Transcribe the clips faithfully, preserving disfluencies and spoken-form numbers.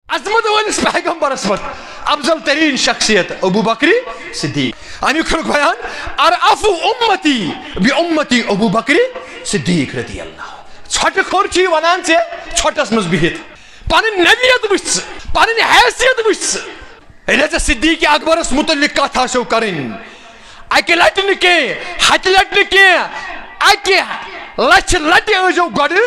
عظمت وٲلِس پیغمبرس منٛز افضل ترین شخصیت ابو بکر صدیق۔ اَمیُک کھُلُک بیان، ارعف امتی بامتی ابو بکر صدیق رضی اللہ۔ ژھۄٹہٕ کھوٚر چھُ یہِ ونان ژےٚ ژھۄٹس منٛز بِہِتھ۔ پنٕنۍ نبیت وٕچھ ژٕ، پنٕنۍ حیثیت وٕچھ ژٕ۔ ییٚلہِ ژےٚ صدیق اکبرس متعلق کتھ آسیو کرٕنۍ، اکہِ لٹہِ نہٕ کینٛہہ، ہتہِ لٹہِ نہٕ کینٛہہ، اکہِ لچھِ لٹہِ ٲسۍزیو گۄڈٕ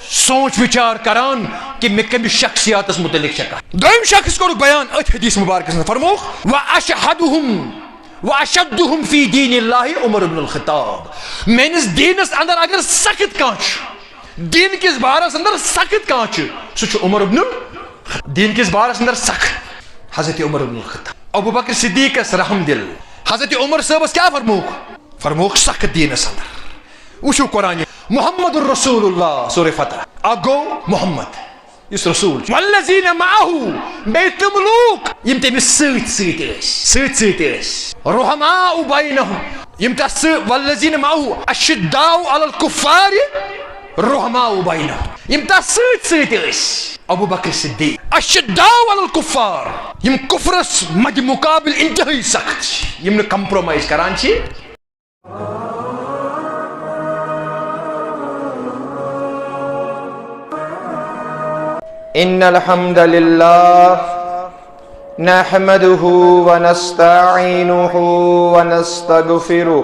سونچ وچار کران کہِ مےٚ کٔمِس شخصیاتس متعلق چھےٚ کتھ۔ دوٚیِم شخص کوٚرُکھ بیان أتھۍ حدیث مبارکس منٛز، فرمووُکھ، "واشہدہم، واشدہم فی دین اللہ عمر بن الخطاب"۔ میٲنِس دیٖنس اندر اگر سخت کانٛہہ چھُ، دیٖن کِس بارس اندر سخت کانٛہہ چھُ، سُہ چھُ عمر بن ال-، دیٖن کِس بارس اندر سخت حضرت عمر بن الخطاب۔ ابو بکر صدیقس رحم دل، حضرت عمر صٲبس کیٛاہ فرمووُکھ؟ فرمووُکھ سخت دیٖنس اندر۔ وٕچھِو قرآن، محمد رسول اللہ، سورہ فتح۔ اکھ گوٚو محمد، یُس رسول چھُ۔ والذین معہ، بیٚیہِ تِم لوٗکھ یِم تٔمِس سۭتۍ سۭتۍ ٲسۍ، سۭتۍ سۭتۍ ٲسۍ۔ رحماء بینہم، یِم تَس سۭتۍ، والذین معہ اشداء علی الکفار رحماء بینہم، یِم تَس سۭتۍ سۭتۍ ٲسۍ۔ ابو بکر صدیق اشداء علی الکفار، یِم کفرس مد مقابل انتہٲئی سخت چھِ، یِم نہٕ کمپرومائز کران چھِ۔ إن الحمد لله نحمده ونستعينه ونستغفره،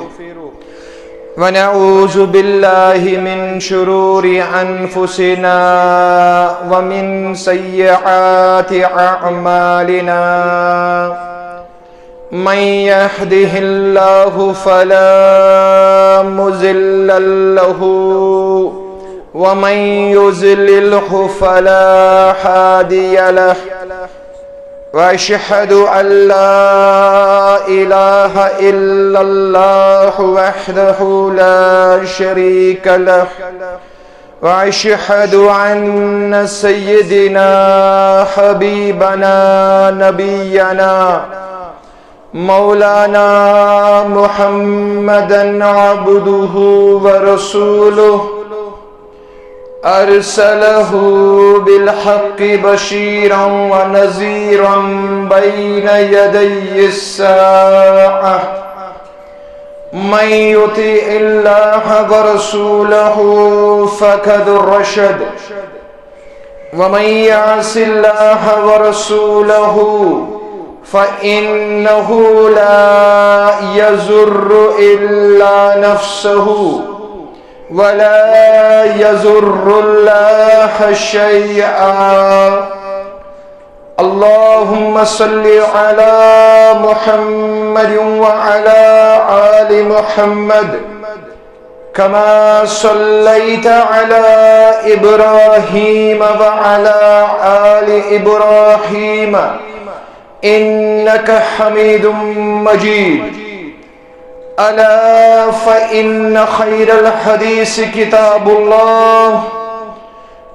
ونعوذ بالله من شرور أنفسنا ومن سيئات أعمالنا. من يهده الله فلا مضل له، ومن يضلله فلا هادي له. وأشهد أن لا إله إلا الله وحده لا شريك له، وأشهد أن سيدنا حبيبنا نبينا مولانا محمدا عبده ورسوله، أرسله بالحق بشيرا ونذيرا بين يدي الساعة. من يطع الله ورسوله فقد رشد، ومن يعص الله ورسوله فإنه لا يضر إلا نفسه ولا يضر الله شيئا. اللهم صل على محمد وعلى آل محمد كما صليت على إبراهيم وعلى آل إبراهيم إنك حميد مجيد. ألا فإن خير الحديث كتاب الله،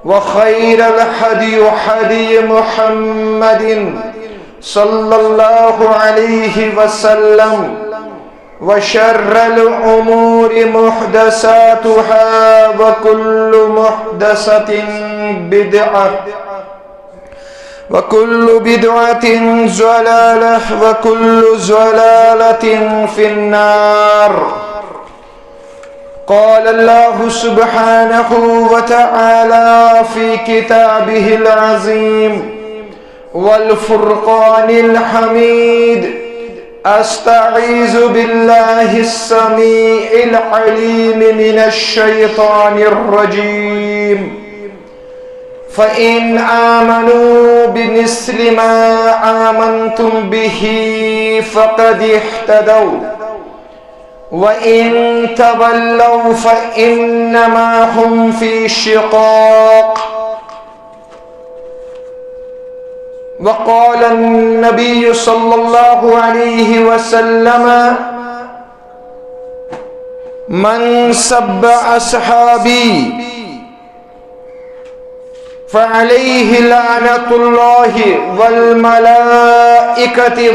وخير الهدي هدي محمد صلى الله عليه وسلم، وشر الأمور محدثاتها، وكل محدثة بدعة، وكل بدعة ضلالة، وكل ضلالة في النار. قال الله سبحانه وتعالى في كتابه العظيم والفرقان الحميد: أستعيذ بالله السميع العليم من الشيطان الرجيم. فإن آمنوا بمثل ما آمنتم به فقد اهتدوا، وإن تولوا فإنما هم في شقاق. وقال النبي صلى الله عليه وسلم: من سب أصحابي فعليه لعنة الله والملائكة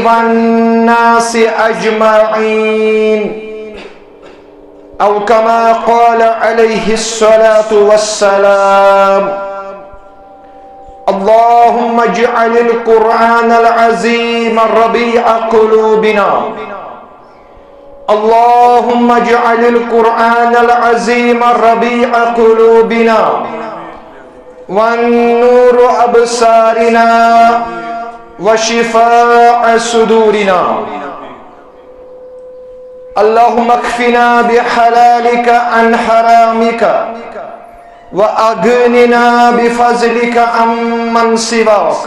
والناس أجمعين، أو كما قال عليه الصلاة والسلام. اللهم اجعل القرآن العظيم ربيع قلوبنا. اللهم اجعل القرآن العظيم ربيع قلوبنا، والنور أبصارنا، وشفاء صدورنا. اللهم اكفنا بحلالك عن حرامك، وأغننا بفضلك عمن سواك.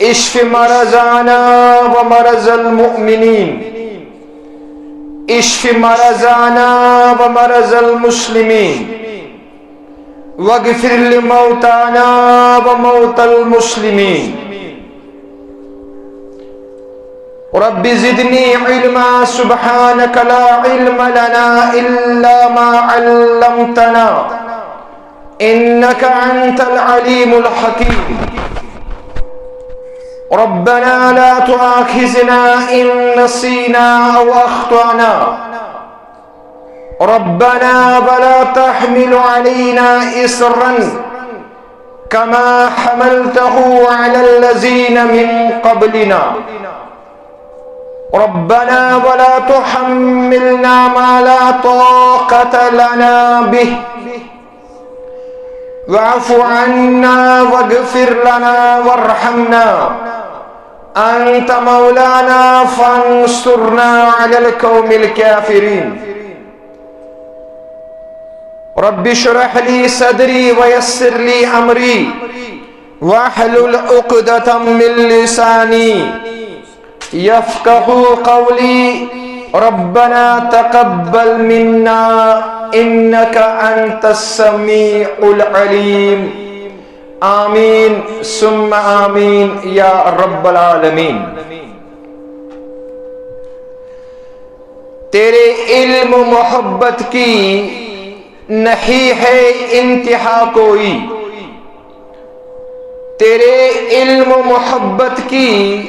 اشف مرضانا ومرضى المؤمنين. اشف مرضانا ومرضى المسلمين. واغفر لموتانا وموتى المسلمين. رب زدني علما. سبحانك لا علم لنا إلا ما علمتنا، إنك أنت العليم الحكيم. ربنا لا تؤاخذنا إن نسينا أو أخطأنا. ربنا ولا تحمل علينا إصرا كما حملته على الذين من قبلنا. ربنا ولا تحملنا ما لا طاقة لنا به. واعف عنا واغفر لنا وارحمنا. أنت مولانا فانصرنا على القوم الكافرين. رب اشرح لي صدري ويسر لي أمري واحلل عقدة من لساني يفقهوا قولي. ربنا تقبل منا إنك أنت السميع العليم. آمين ثم آمين يا رب العالمين. تیرے علم و محبت کی نہیں ہے انتہا کوئی۔ تیرے علم و محبت کی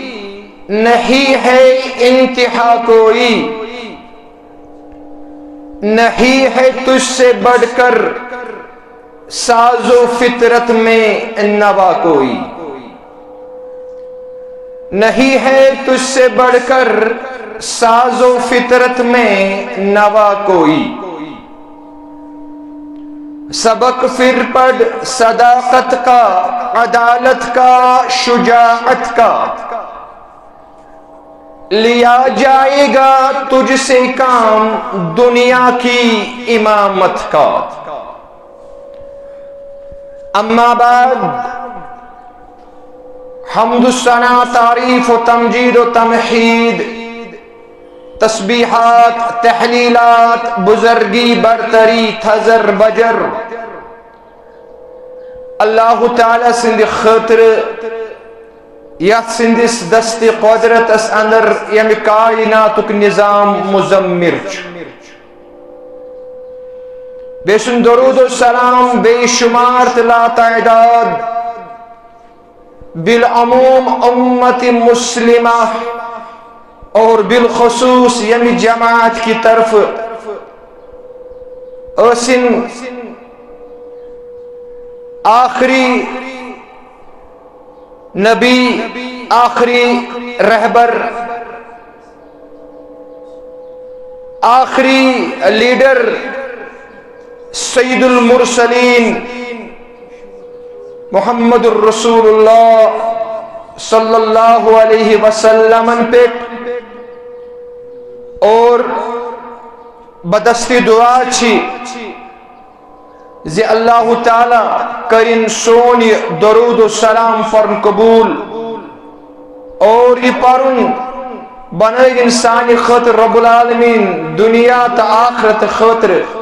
نہیں ہے انتہا کوئی۔ نہیں ہے تجھ سے بڑھ کر ساز و فطرت میں نوا کوئی۔ نہیں ہے تجھ سے بڑھ کر ساز و فطرت میں نوا کوئی۔ سبق پھر پڑھ صداقت کا، عدالت کا، شجاعت کا۔ لیا جائے گا تجھ سے کام دنیا کی امامت کا۔ اما بعد، حمد و ثنا، تعریف و تمجید و تمحید، تسبیحات، تحلیلات، بزرگی، برتری، تھزر بجر، اللہ تعالیٰ سٕنٛدِ خٲطرٕ، یتھ سٕنٛدِس دست قدرتس اندر ییٚمہِ کائناتُک نظام مزمر چھُ۔ بیٚیہِ سُنٛد درود و سلام بے شمار تہٕ لا تعداد بالعموم امت مسلمہ اور بالخصوص ییٚمہِ جماعت کی طرف ٲسِن آخری نبی، آخری رہبر، آخری لیڈر، سید المرسلین محمد الرسول اللہ صلی اللہ علیہ وسلم پہ اور بدستی دعا چھ زِ اللہ تعالیٰ کٔرِن سون یہِ درود و سلام پرُن قبول اور یہِ پرُن بنٲوِن سانہِ خٲطرٕ رب العالمین دنیا تہٕ آخرت خٲطرٕ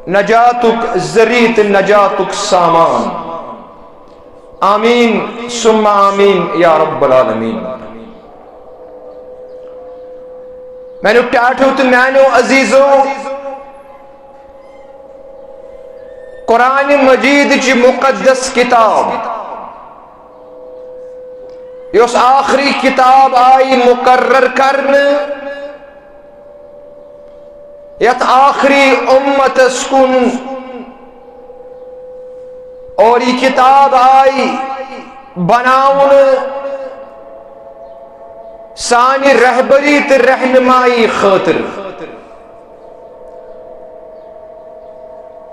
نجاتُک ذریعہ تہٕ نجاتُک سامان۔ آمین ثم آمین یا رب العالمین۔ میانیو ٹاٹھو تہٕ میانیو عزیزو، قرآن مجید چی مقدس کتاب، یۄس آخری کتاب آئی مقرر کرنہٕ، یتھ آخری امتس کن اور یہ کتاب آئی بناونہٕ سانہِ رہبری تہٕ رہنمائی خٲطرٕ۔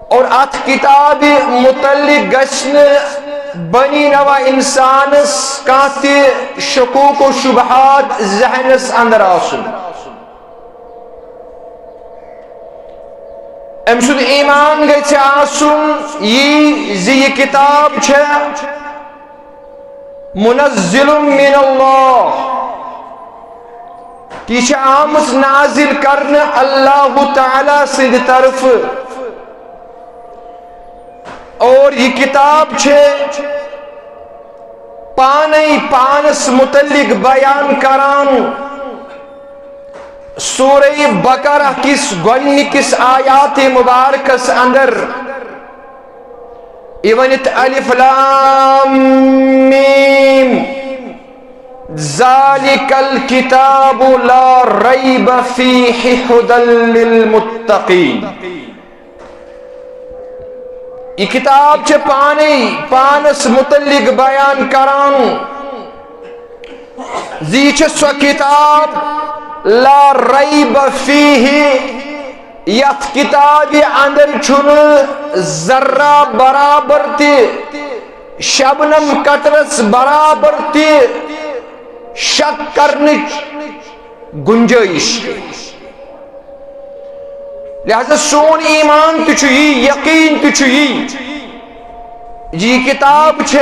اور اتھ کتابہِ متعلق گژھِ نہٕ بنی نوع انسانس کانٛہہ تہِ شکوک و شبہات ذہنس اندر آسُن۔ أمۍ سُنٛد ایمان گژھِ آسُن یی زِ یہِ کتاب چھےٚ منزل من اللہ، یہِ چھِ آمٕژ نازل کرنہٕ اللہ تعالیٰ سٕنٛدِ طرفہٕ، اور یہِ کتاب چھِ پانے پانس متعلق بیان کران۔ سورہ بقرہ کِس گۄڈنِکِس آیاتِ مبارکس اندر یہِ ؤنِتھ، الف لام میم، ذالک الکتاب لا ریب فیہ ہدی للمتقین۔ یہ کتاب چھِ پانے پانس متعلق بیان کران زِ یہِ چھِ سۄ کتاب لا ریب فیہ، یتھ کتابہِ اندر چھُنہٕ ذرہ برابر تہِ، شبنم قطرس برابر تہِ شک کرنٕچ گنجائش۔ لہذا سون ایمان تہِ چھُ یی، یقین تہِ چھُ یی، یہِ کتاب چھِ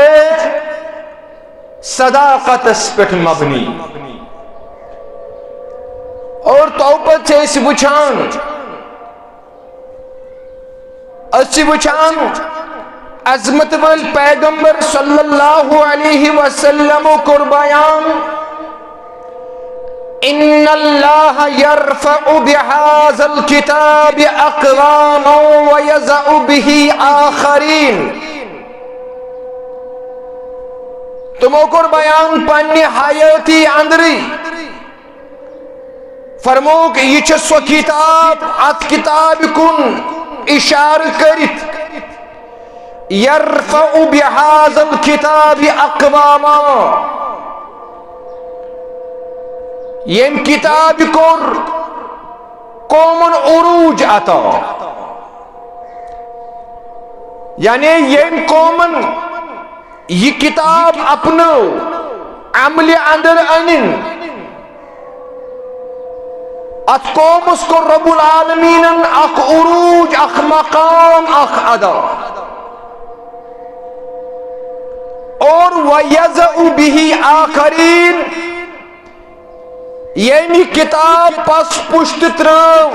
صداقتس پٮ۪ٹھ مبنی۔ اور توپت چھِ أسۍ وٕچھان، أسۍ چھِ وٕچھان عظمت وٲلۍ پیغمبر صلی اللہ علیہ وسلم کوٚر بیان، ان اللہ یرفع بہذا الکتاب اقواما ویضع بہ آخرین۔ تِمو کوٚر بیان پننہِ حیٲتی اندرٕے، فرمووُکھ، یہِ چھِ سۄ کتاب، اتھ کتابہِ کُن اشارٕ کٔرِتھ، یرفع بہذا الکتاب اقواما، ییٚمہِ کتابہِ کوٚر قومن عروج عطا، یعنی ییٚمہِ قومن یہِ کتاب اپنٲو، عملہِ اندر أنِن، اتھ قومس کوٚر رب العالمینن اکھ عروج، اکھ مقام، اکھ ادا۔ اور ویضع بہ آخرین، ییٚمہِ کتاب پس پشت ترٲو،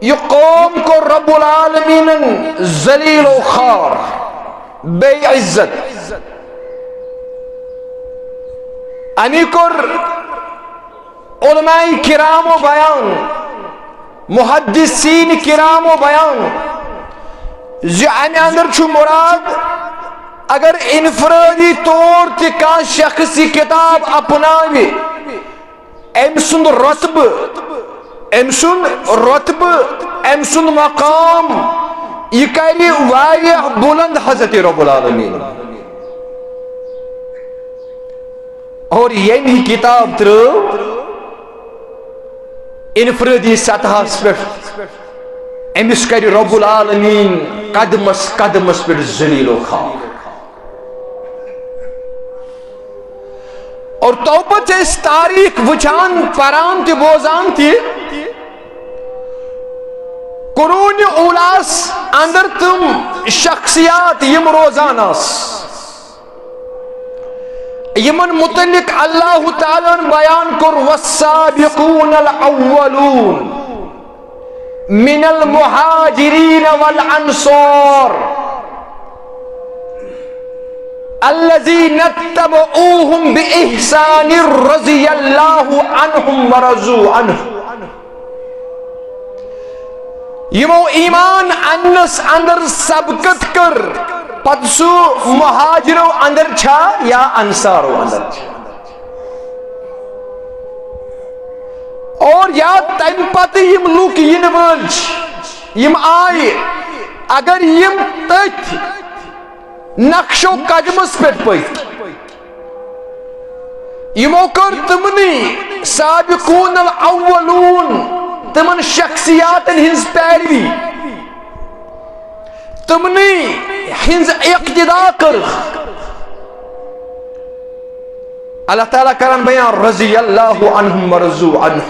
یہِ قوم کوٚر رب العالمینن ذلیل و خوار، بے عزت۔ امی کوٚر علماء کرامو بیان، محدثین کرامو بیان زِ امہِ اندر چھُ مراد، اگر انفرادی طور تہِ کانٛہہ شخص یہِ کتاب اپناوِ، أمۍ سُنٛد رۄتبہٕ، أمۍ سُنٛد رۄتبہٕ، أمۍ سُنٛد مقام، یہِ کرِ واریاہ بلند حضرت رب العالمین۔ اور ییٚمہِ کتاب ترٲو انفرادی سطحس پٮ۪ٹھ، أمِس کرِ رب العالمین قدمس قدمس پٮ۪ٹھ ذلیل و خوار۔ اور توپت چھِ أسۍ تاریخ وٕچھان، پران تہِ بوزان تہِ۔ قرون اولاہس اندر تِم شخصیات یِم روزان آس، یِمن متعلق اللہ تعالیٰ ہن بیان کوٚر، والسابقون الاولون من المہاجرین والانصار الذین اتبعوہم باحسان رضی اللہ عنہم ورضوا عنہ۔ یِمو ایمان اننس اندر سبقت کٔر، پتہٕ سُہ مہاجرو اندر چھا یا انصارو اندر چھا؟ اور یا تمہِ پتہٕ یِم لوٗکھ یِنہٕ وٲلۍ چھِ، یِم آیہِ، اگر یِم تٔتھۍ نقش و قدمس پٮ۪ٹھ پٔکۍ۔ یِمو کٔر تِمنٕے سابقون الاولون، تِمن شخصیاتن ہٕنٛز پیروی، تِمنٕے ہٕنٛز اقتدا کٔر۔ اللہ تعالیٰ کران بیان، رضی اللہ عنہم ورضوا عنہ،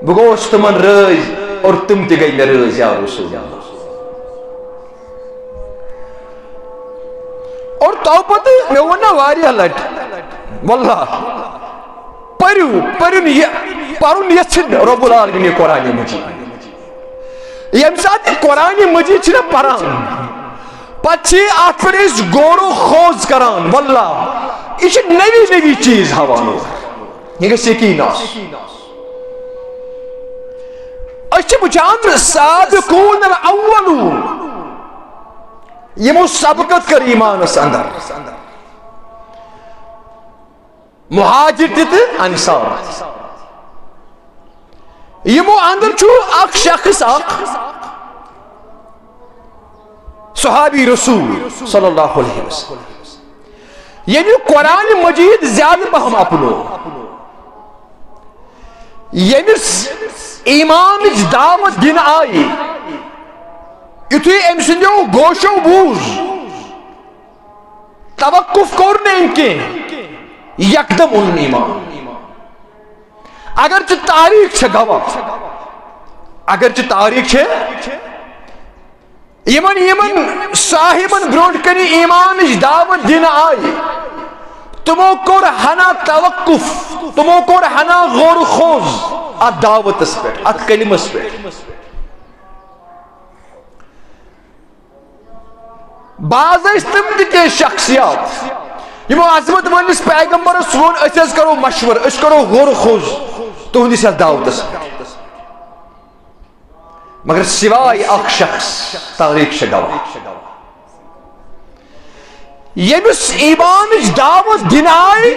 بہٕ گوٚوس تِمن رٲضۍ اور تِم تہِ گٔے مےٚ رٲضۍ، یا رسول اللہ۔ اور تو پتہٕ مےٚ ووٚن نا واریاہ لٹہِ، واللہ، پٔرِو، پٔرِو نہٕ یہِ، پرُن یژھِنۍ رب العالمین یہِ قرآن مجید۔ ییٚمہِ ساتہٕ یہِ قرآن مجید چھِنہ پران، پتہٕ چھِ اتھ پٮ۪ٹھ أسۍ غور و خوض کران، واللہ، یہِ چھِ نٔوی نٔوی چیٖز ہاوان اورٕ۔ یہِ گژھِ یقین آسُن۔ أسۍ چھِ وٕچھان سابقون الاولون، یِمو سبقت کٔر ایمانس اندر، مہاجر تہِ تہٕ انصار۔ یِمو اندر چھُ اکھ شخص، اکھ صحابی رسول صلی اللہ علیہ وسلم، ییٚمۍ قرآن مجید زیادٕ پہم اپنو، ییٚمِس ایمانٕچ دعوت دِنہٕ آیہِ، یُتھُے أمۍ سٕنٛدیو گوشو بوٗز، توقف کوٚر نہٕ أمۍ کینٛہہ، یکدم اوٚنُن ایمان۔ اگرچہ تاریخ چھےٚ گواہ، اگرچہ تاریخ چھےٚ، یِمن، یِمن صاحبن برونٛٹھ کنہِ ایمانٕچ دعوت دِنہٕ آیہِ، تِمو کوٚر ہنا توقف، تِمو کوٚر ہنا غور و خوض اتھ دعوتس پٮ۪ٹھ، اتھ کلمس پٮ۪ٹھ۔ بعض ٲسۍ تِم تہِ کینٛہہ شخصیات، یِمو عظمت وٲلِس پیغمبرس ووٚن، أسۍ حظ کرو مشورٕ، أسۍ کرو غور و خوض تُہنٛدِس یتھ دعوتس پٮ۪ٹھ۔ مگر سوائے اکھ شخص، تاریخ چھےٚ گواہ، ییٚمِس ایمانٕچ دعوت دِنہٕ آیہِ،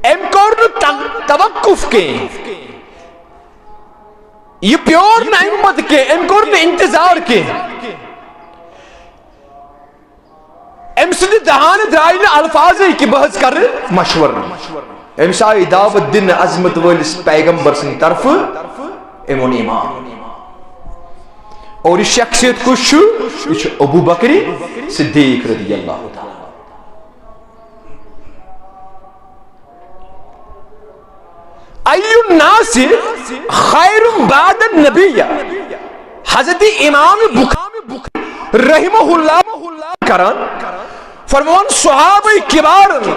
أمۍ کوٚر نہٕ تو-، توقف کینٛہہ۔ یہِ پیور نہٕ اَمہِ پتہٕ کینٛہہ، أمۍ کوٚر نہٕ انتظار کینٛہہ۔ أمۍ سٕنٛدِ دہانہٕ درٛاے نہٕ الفاظے کہِ بہٕ حظ کرٕ مشورٕ۔ أمِس آیہِ دعوت دِنہٕ عظمت وٲلِس پیغمبر سٕنٛدِ طرفہٕ، أمۍ اوٚن ایمان۔ اور یہِ شخصیت کُس چھُ؟ یہِ چھُ ابو بکر صدیق رضی اللہ تعالیٰ۔ ای الناس خیر بعد النبی۔ حضرت امام بخاری رحمہ اللہ کران فرماوان، صحابہ کبارن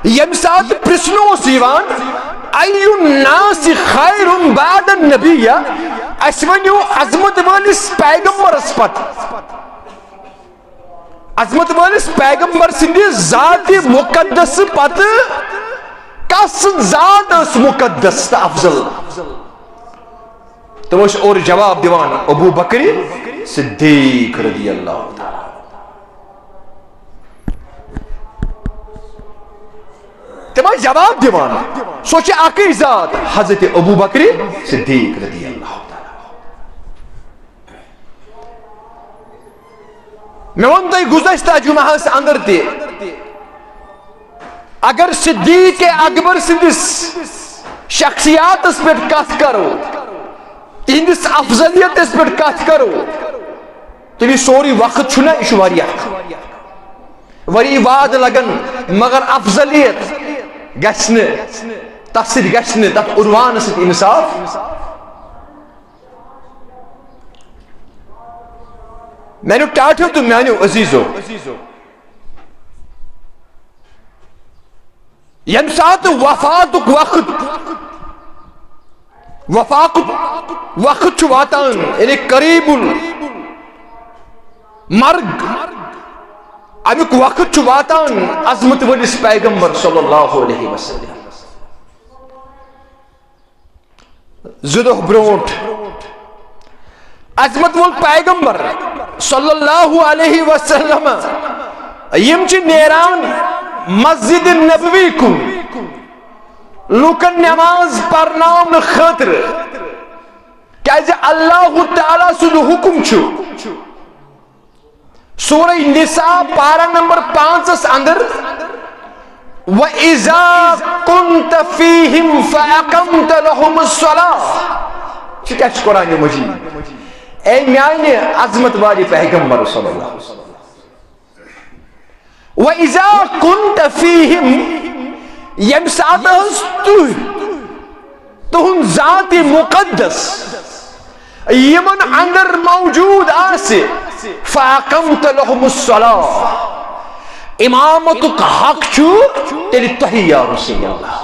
ییٚمہِ ساتہٕ پرژھنہٕ اوس یِوان، ای الناس خیر بعد النبی، اسہِ ؤنِو عظمت وٲلِس پیغمبرس پتہٕ، عظمت وٲلِس پیغمبر سٕنٛدِ ذاتِ مقدس پتہٕ کس سٕنٛز ذات ٲس مقدس تہٕ افضل؟ تِم ٲسۍ اورٕ جواب دِوان، ابو بکر صدیق رضی اللہ تعالیٰ۔ تِم ٲسۍ جواب دِوان، سۄ چھِ اکٕے ذات، حضرت ابو بکر صدیق رضی اللہ تعالیٰ۔ مےٚ ووٚن تۄہہِ گُزشتہ جمعہس اندر تہِ، اگر صدیق اکبر سٕنٛدِس شخصیاتس پٮ۪ٹھ کتھ کرو، تِہنٛدِس افضلیتس پٮ۪ٹھ کتھ کرو، تیٚلہِ یہِ سورُے وقت چھُنہ، یہِ چھُ واریاہ، واریاہ وعدٕ لگان، مگر افضلیت گژھِ نہٕ، تتھ سۭتۍ گژھِ نہٕ، تتھ عنوانس سۭتۍ انصاف۔ میانیو ٹاٹھیو تہٕ میانیو عزیزو، ییٚمہِ ساتہٕ وفاتُک وقت، وفاتُک وقت چھُ واتان، یعنی قریب المرگ، امیُک وقت چھُ واتان عظمت وٲلِس پیغمبر صلی اللہ علیہ وسلم۔ زٕ دۄہ برونٛٹھ عظمت وول پیغمبر صلی اللہ علیہ وسلم، یِم چھِ نیران مسجد نبوی کُن لوٗکن نماز پرناونہٕ خٲطرٕ، کیازِ اللہ تعالیٰ سُنٛد حکم چھُ، سورہ نساء پارہ نمبر پانٛژس اندر، وَإِذَا كُنْتَ فِيهِمْ فَأَقَمْتَ لَهُمُ الصَّلَاةَ۔ یہ کیا چھ قرآن مجید؟ اے میانہ عظمت والے پیغمبر صلی اللہ علیہ وسلم۔ وَإِذَا كُنْتَ فِيهِمْ، یم ساتہ حض تُہۍ، تُہند ذات مقدس یمن اندر موجود آسہ، فَأَقَمْتَ لَهُمُ الصَّلَاةَ، امامتک حق چھُ تیٚلہِ تۄہی یا رسول اللہ۔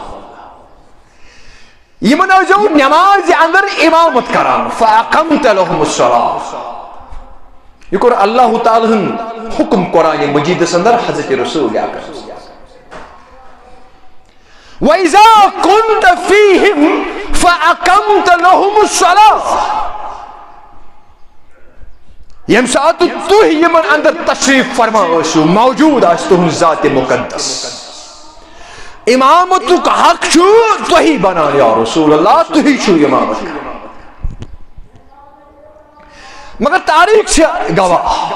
یمن ٲسۍزیو نماز اندر امامت کران، فَأَقَمْتَ لَهُمُ الصَّلَاةَ۔ یہ کوٚر اللہ تعالیٰ ہن حکم قرآن مجیدس اندر حضرت رسول اکرم۔ وَإِذَا كُنْتَ فِيهِمْ فَأَقَمْتَ لَهُمُ الصَّلَاةَ۔ یم ساتہ تُہۍ یمن اندر تشریف فرما ٲسِو، موجود آسہِ تُہنٛد ذات مقدس، امامتک حق چھُ تۄہی بنان یا رسول اللہ، تُہی چھِو امامت کران۔ مگر تاریخ چھِ گواہ،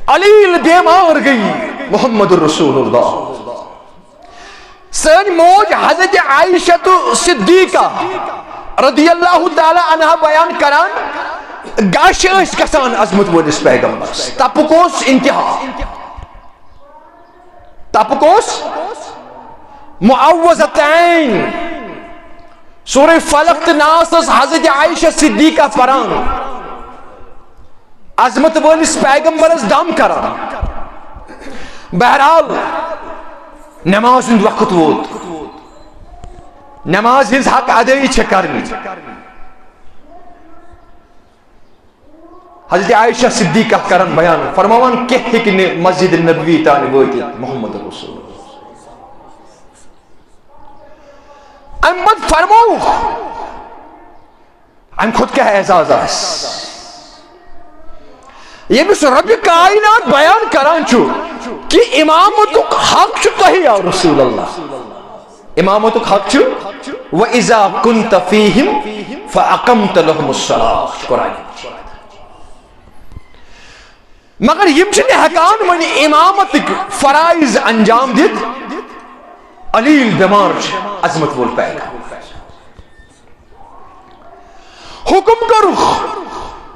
علیل بیمار گئی محمد رسول اللہ۔ سٲنۍ موج حضرت عائشہ صدیقہ رضی اللہ تعالیٰ عنہا بیان کران، گاش ٲسۍ گژھان عظمت وٲلِس پیغمبرس۔ تپُک اوس انتہا۔ تپُک اوس معوذتین، سورہ فلق تہٕ ناس ٲس حضرت عائشہ صدیقہ پران، عظمت وٲلِس پیغمبرس دم کران۔ بہرحال، نماز ہُنٛد وقت ووت، نماز ہٕنٛز حق ادٲیی چھےٚ کرنی۔ حضرت عائشہ صدیقہ کران بیان، فرماوان، کینٛہہ ہیٚکہِ نہٕ مسجد نبوی تانۍ وٲتِتھ محمد رسول۔ امہِ پتہٕ فرمووُکھ، امہِ کھۄتہٕ کیٛاہ اعزاز آسہِ، ییٚمِس رۄبِ کائنات بیان کران چھُ کہِ امامتُک حق چھُ تۄہہِ یا رسول اللہ۔ امامتُک حق چھُ، وَإِذَا كُنْتَ فِيهِمْ فَأَقَمْتَ لَهُمُ الصَّلَاةَ، چھُ قرآن۔ مگر یم چھِنہٕ ہیٚکان وۄنۍ امامتٕکۍ فرائض انجام دِتھ۔ علیل بیمار چھُ عظمت وول پیغمبر۔ حکم کوٚرُکھ،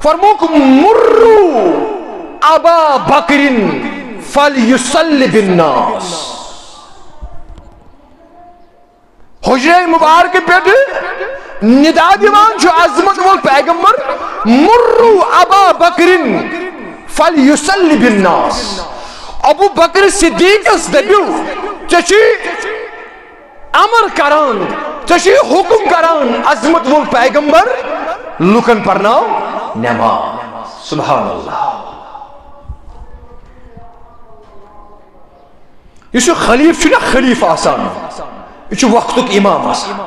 فرمووُکھ، مُرُّوا أَبَا بَكْرٍ فَلْيُصَلِّ بِالنَّاسِ۔ حجرہ مبارکہ پٮ۪ٹھ ندا دِوان چھُ عظمت وول پیغمبر، مُرُّوا أَبَا بَكْرٍ فَلْيُصَلِّ بِالنَّاسِ۔ ابو بکر صدیقس دٔپِو، ژےٚ چھُے امر کران، ژےٚ چھُے حکم کران عظمت وول پیغمبر، لوٗکن پرناو نماز۔ سبحان اللہ۔ یُس یہِ خلیفہٕ چھُنہ خلیفہٕ آسان، یہِ چھُ وقتُک امام آسان۔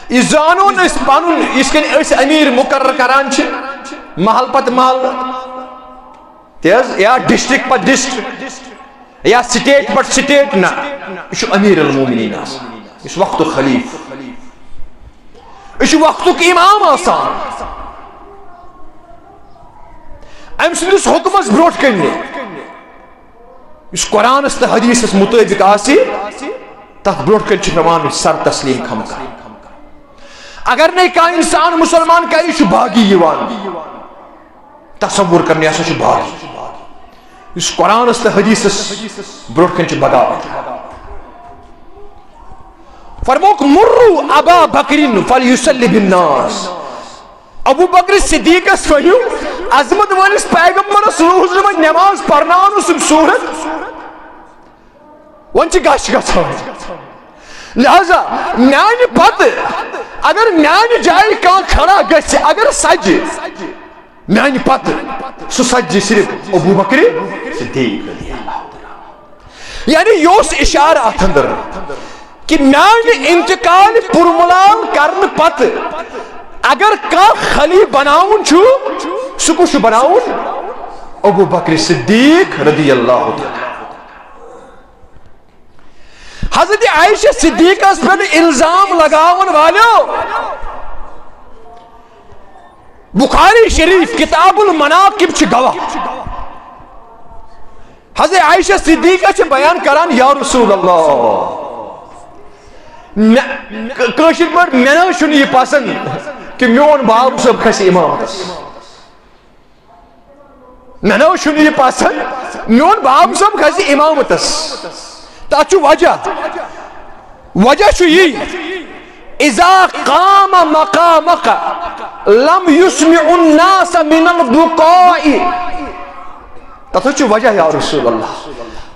یہِ زانون أسۍ پنُن، یِتھ کٔنۍ أسۍ امیر مقرر کران چھِ محل پتہٕ محل، تہِ حظ، یا ڈسٹرکٹ پتہٕ ڈسٹرکٹ، یا سٹیٹ پتہٕ سٹیٹ، نہ، یہِ چھُ امیر المومنین آسان، یہِ چھُ وقتُک خلیفہٕ، یہِ چھُ وقتُک امام آسان۔ أمۍ سٕنٛدِس حُکمس برونٛٹھ کنہِ یُس قرآنس تہٕ حدیثس مطٲبق آسہِ، تتھ برونٛٹھ کنہِ چھُ پیوان سر تسلیم خم کرُن۔ اگر نے کانٛہہ انسان مسلمان کرِ، یہِ چھُ باغی یِوان۔ تصور کرنہٕ، یہِ ہسا چھُ باغی۔ یُس قرآنس تہٕ حدیثس برونٛٹھ کنہِ چھُ بغاوت۔ فرمووُکھ، مُرُّوا أَبَا بَكْرٍ فَلْيُصَلِّ بِالنَّاسِ۔ ابو بکر صدیقس ؤنِو، عظمت وٲلِس پیغمبرس روٗز نہٕ وۄنۍ نماز پرناونہٕ سُنٛد صوٗرت، وۄنۍ چھِ گژھ گژھان۔ لہذا میانہِ پتہٕ اگر میانہِ جایہِ کانٛہہ کھڑا گژھِ، اگر سجہِ میانہِ پتہٕ، سُہ سجہِ صرف ابو بکر صدیق رضی اللہ تعالیٰ عنہ۔ یعنی یہِ اوس اشارٕ اتھ اندر کہ میانہِ انتقال پُرملال کرنہٕ پتہٕ اگر کانٛہہ خلیفہٕ بناوُن چھُ، سُہ کُس چھُ بناوُن؟ ابو بکر صدیق رضی اللہ تعالیٰ عنہ۔ حضرت عائشہ صدیقس پٮ۪ٹھ الزام لگاون والیو، بخاری شریف کتاب المناقب چھِ گواہ۔ حضرت عائشہ صدیقہ چھِ بیان کران، یا رسول اللہ، مےٚ، کٲشِر پٲٹھۍ، مےٚ نہ حظ چھُنہٕ یہِ پسند کہِ میون باب صٲب کھسہِ امامتس۔ مےٚ نہ حظ چھُنہٕ یہِ پسند میون باب صٲب کھسہِ امامتس۔ تتھ چھُ وجہ، وجہ چھُ یی، اذا قام مقامک لم یسمع الناس من البکاء۔ تتھ حظ چھُ وجہ، یا رسول اللہ،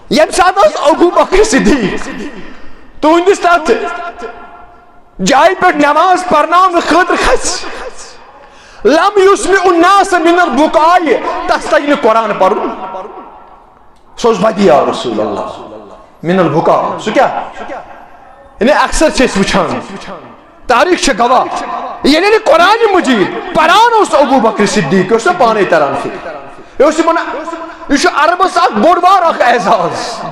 ییٚمہِ ساتہٕ حظ ابو بکر صدیق تُہنٛدِس تتھ جایہِ پٮ۪ٹھ نماز پرناونہٕ خٲطرٕ کھژِ، لم یسمع الناس من البکاء، تس تگہِ نہٕ قرآن پرُن۔ سُہ اوس بدیع، یا رسول اللہ، من البکاء۔ سُہ کیٛاہ؟ یعنی اکثر چھِ أسۍ وٕچھان، تاریخ چھِ گواہ، ییٚلہِ نہٕ قرآن مجید پران اوس ابو بکر صدیق، یہِ اوس نہٕ پانے تران فکر۔ یہِ اوس یِمن، یہِ چھُ عربس اکھ بوٚڑ بار اکھ اعزاز۔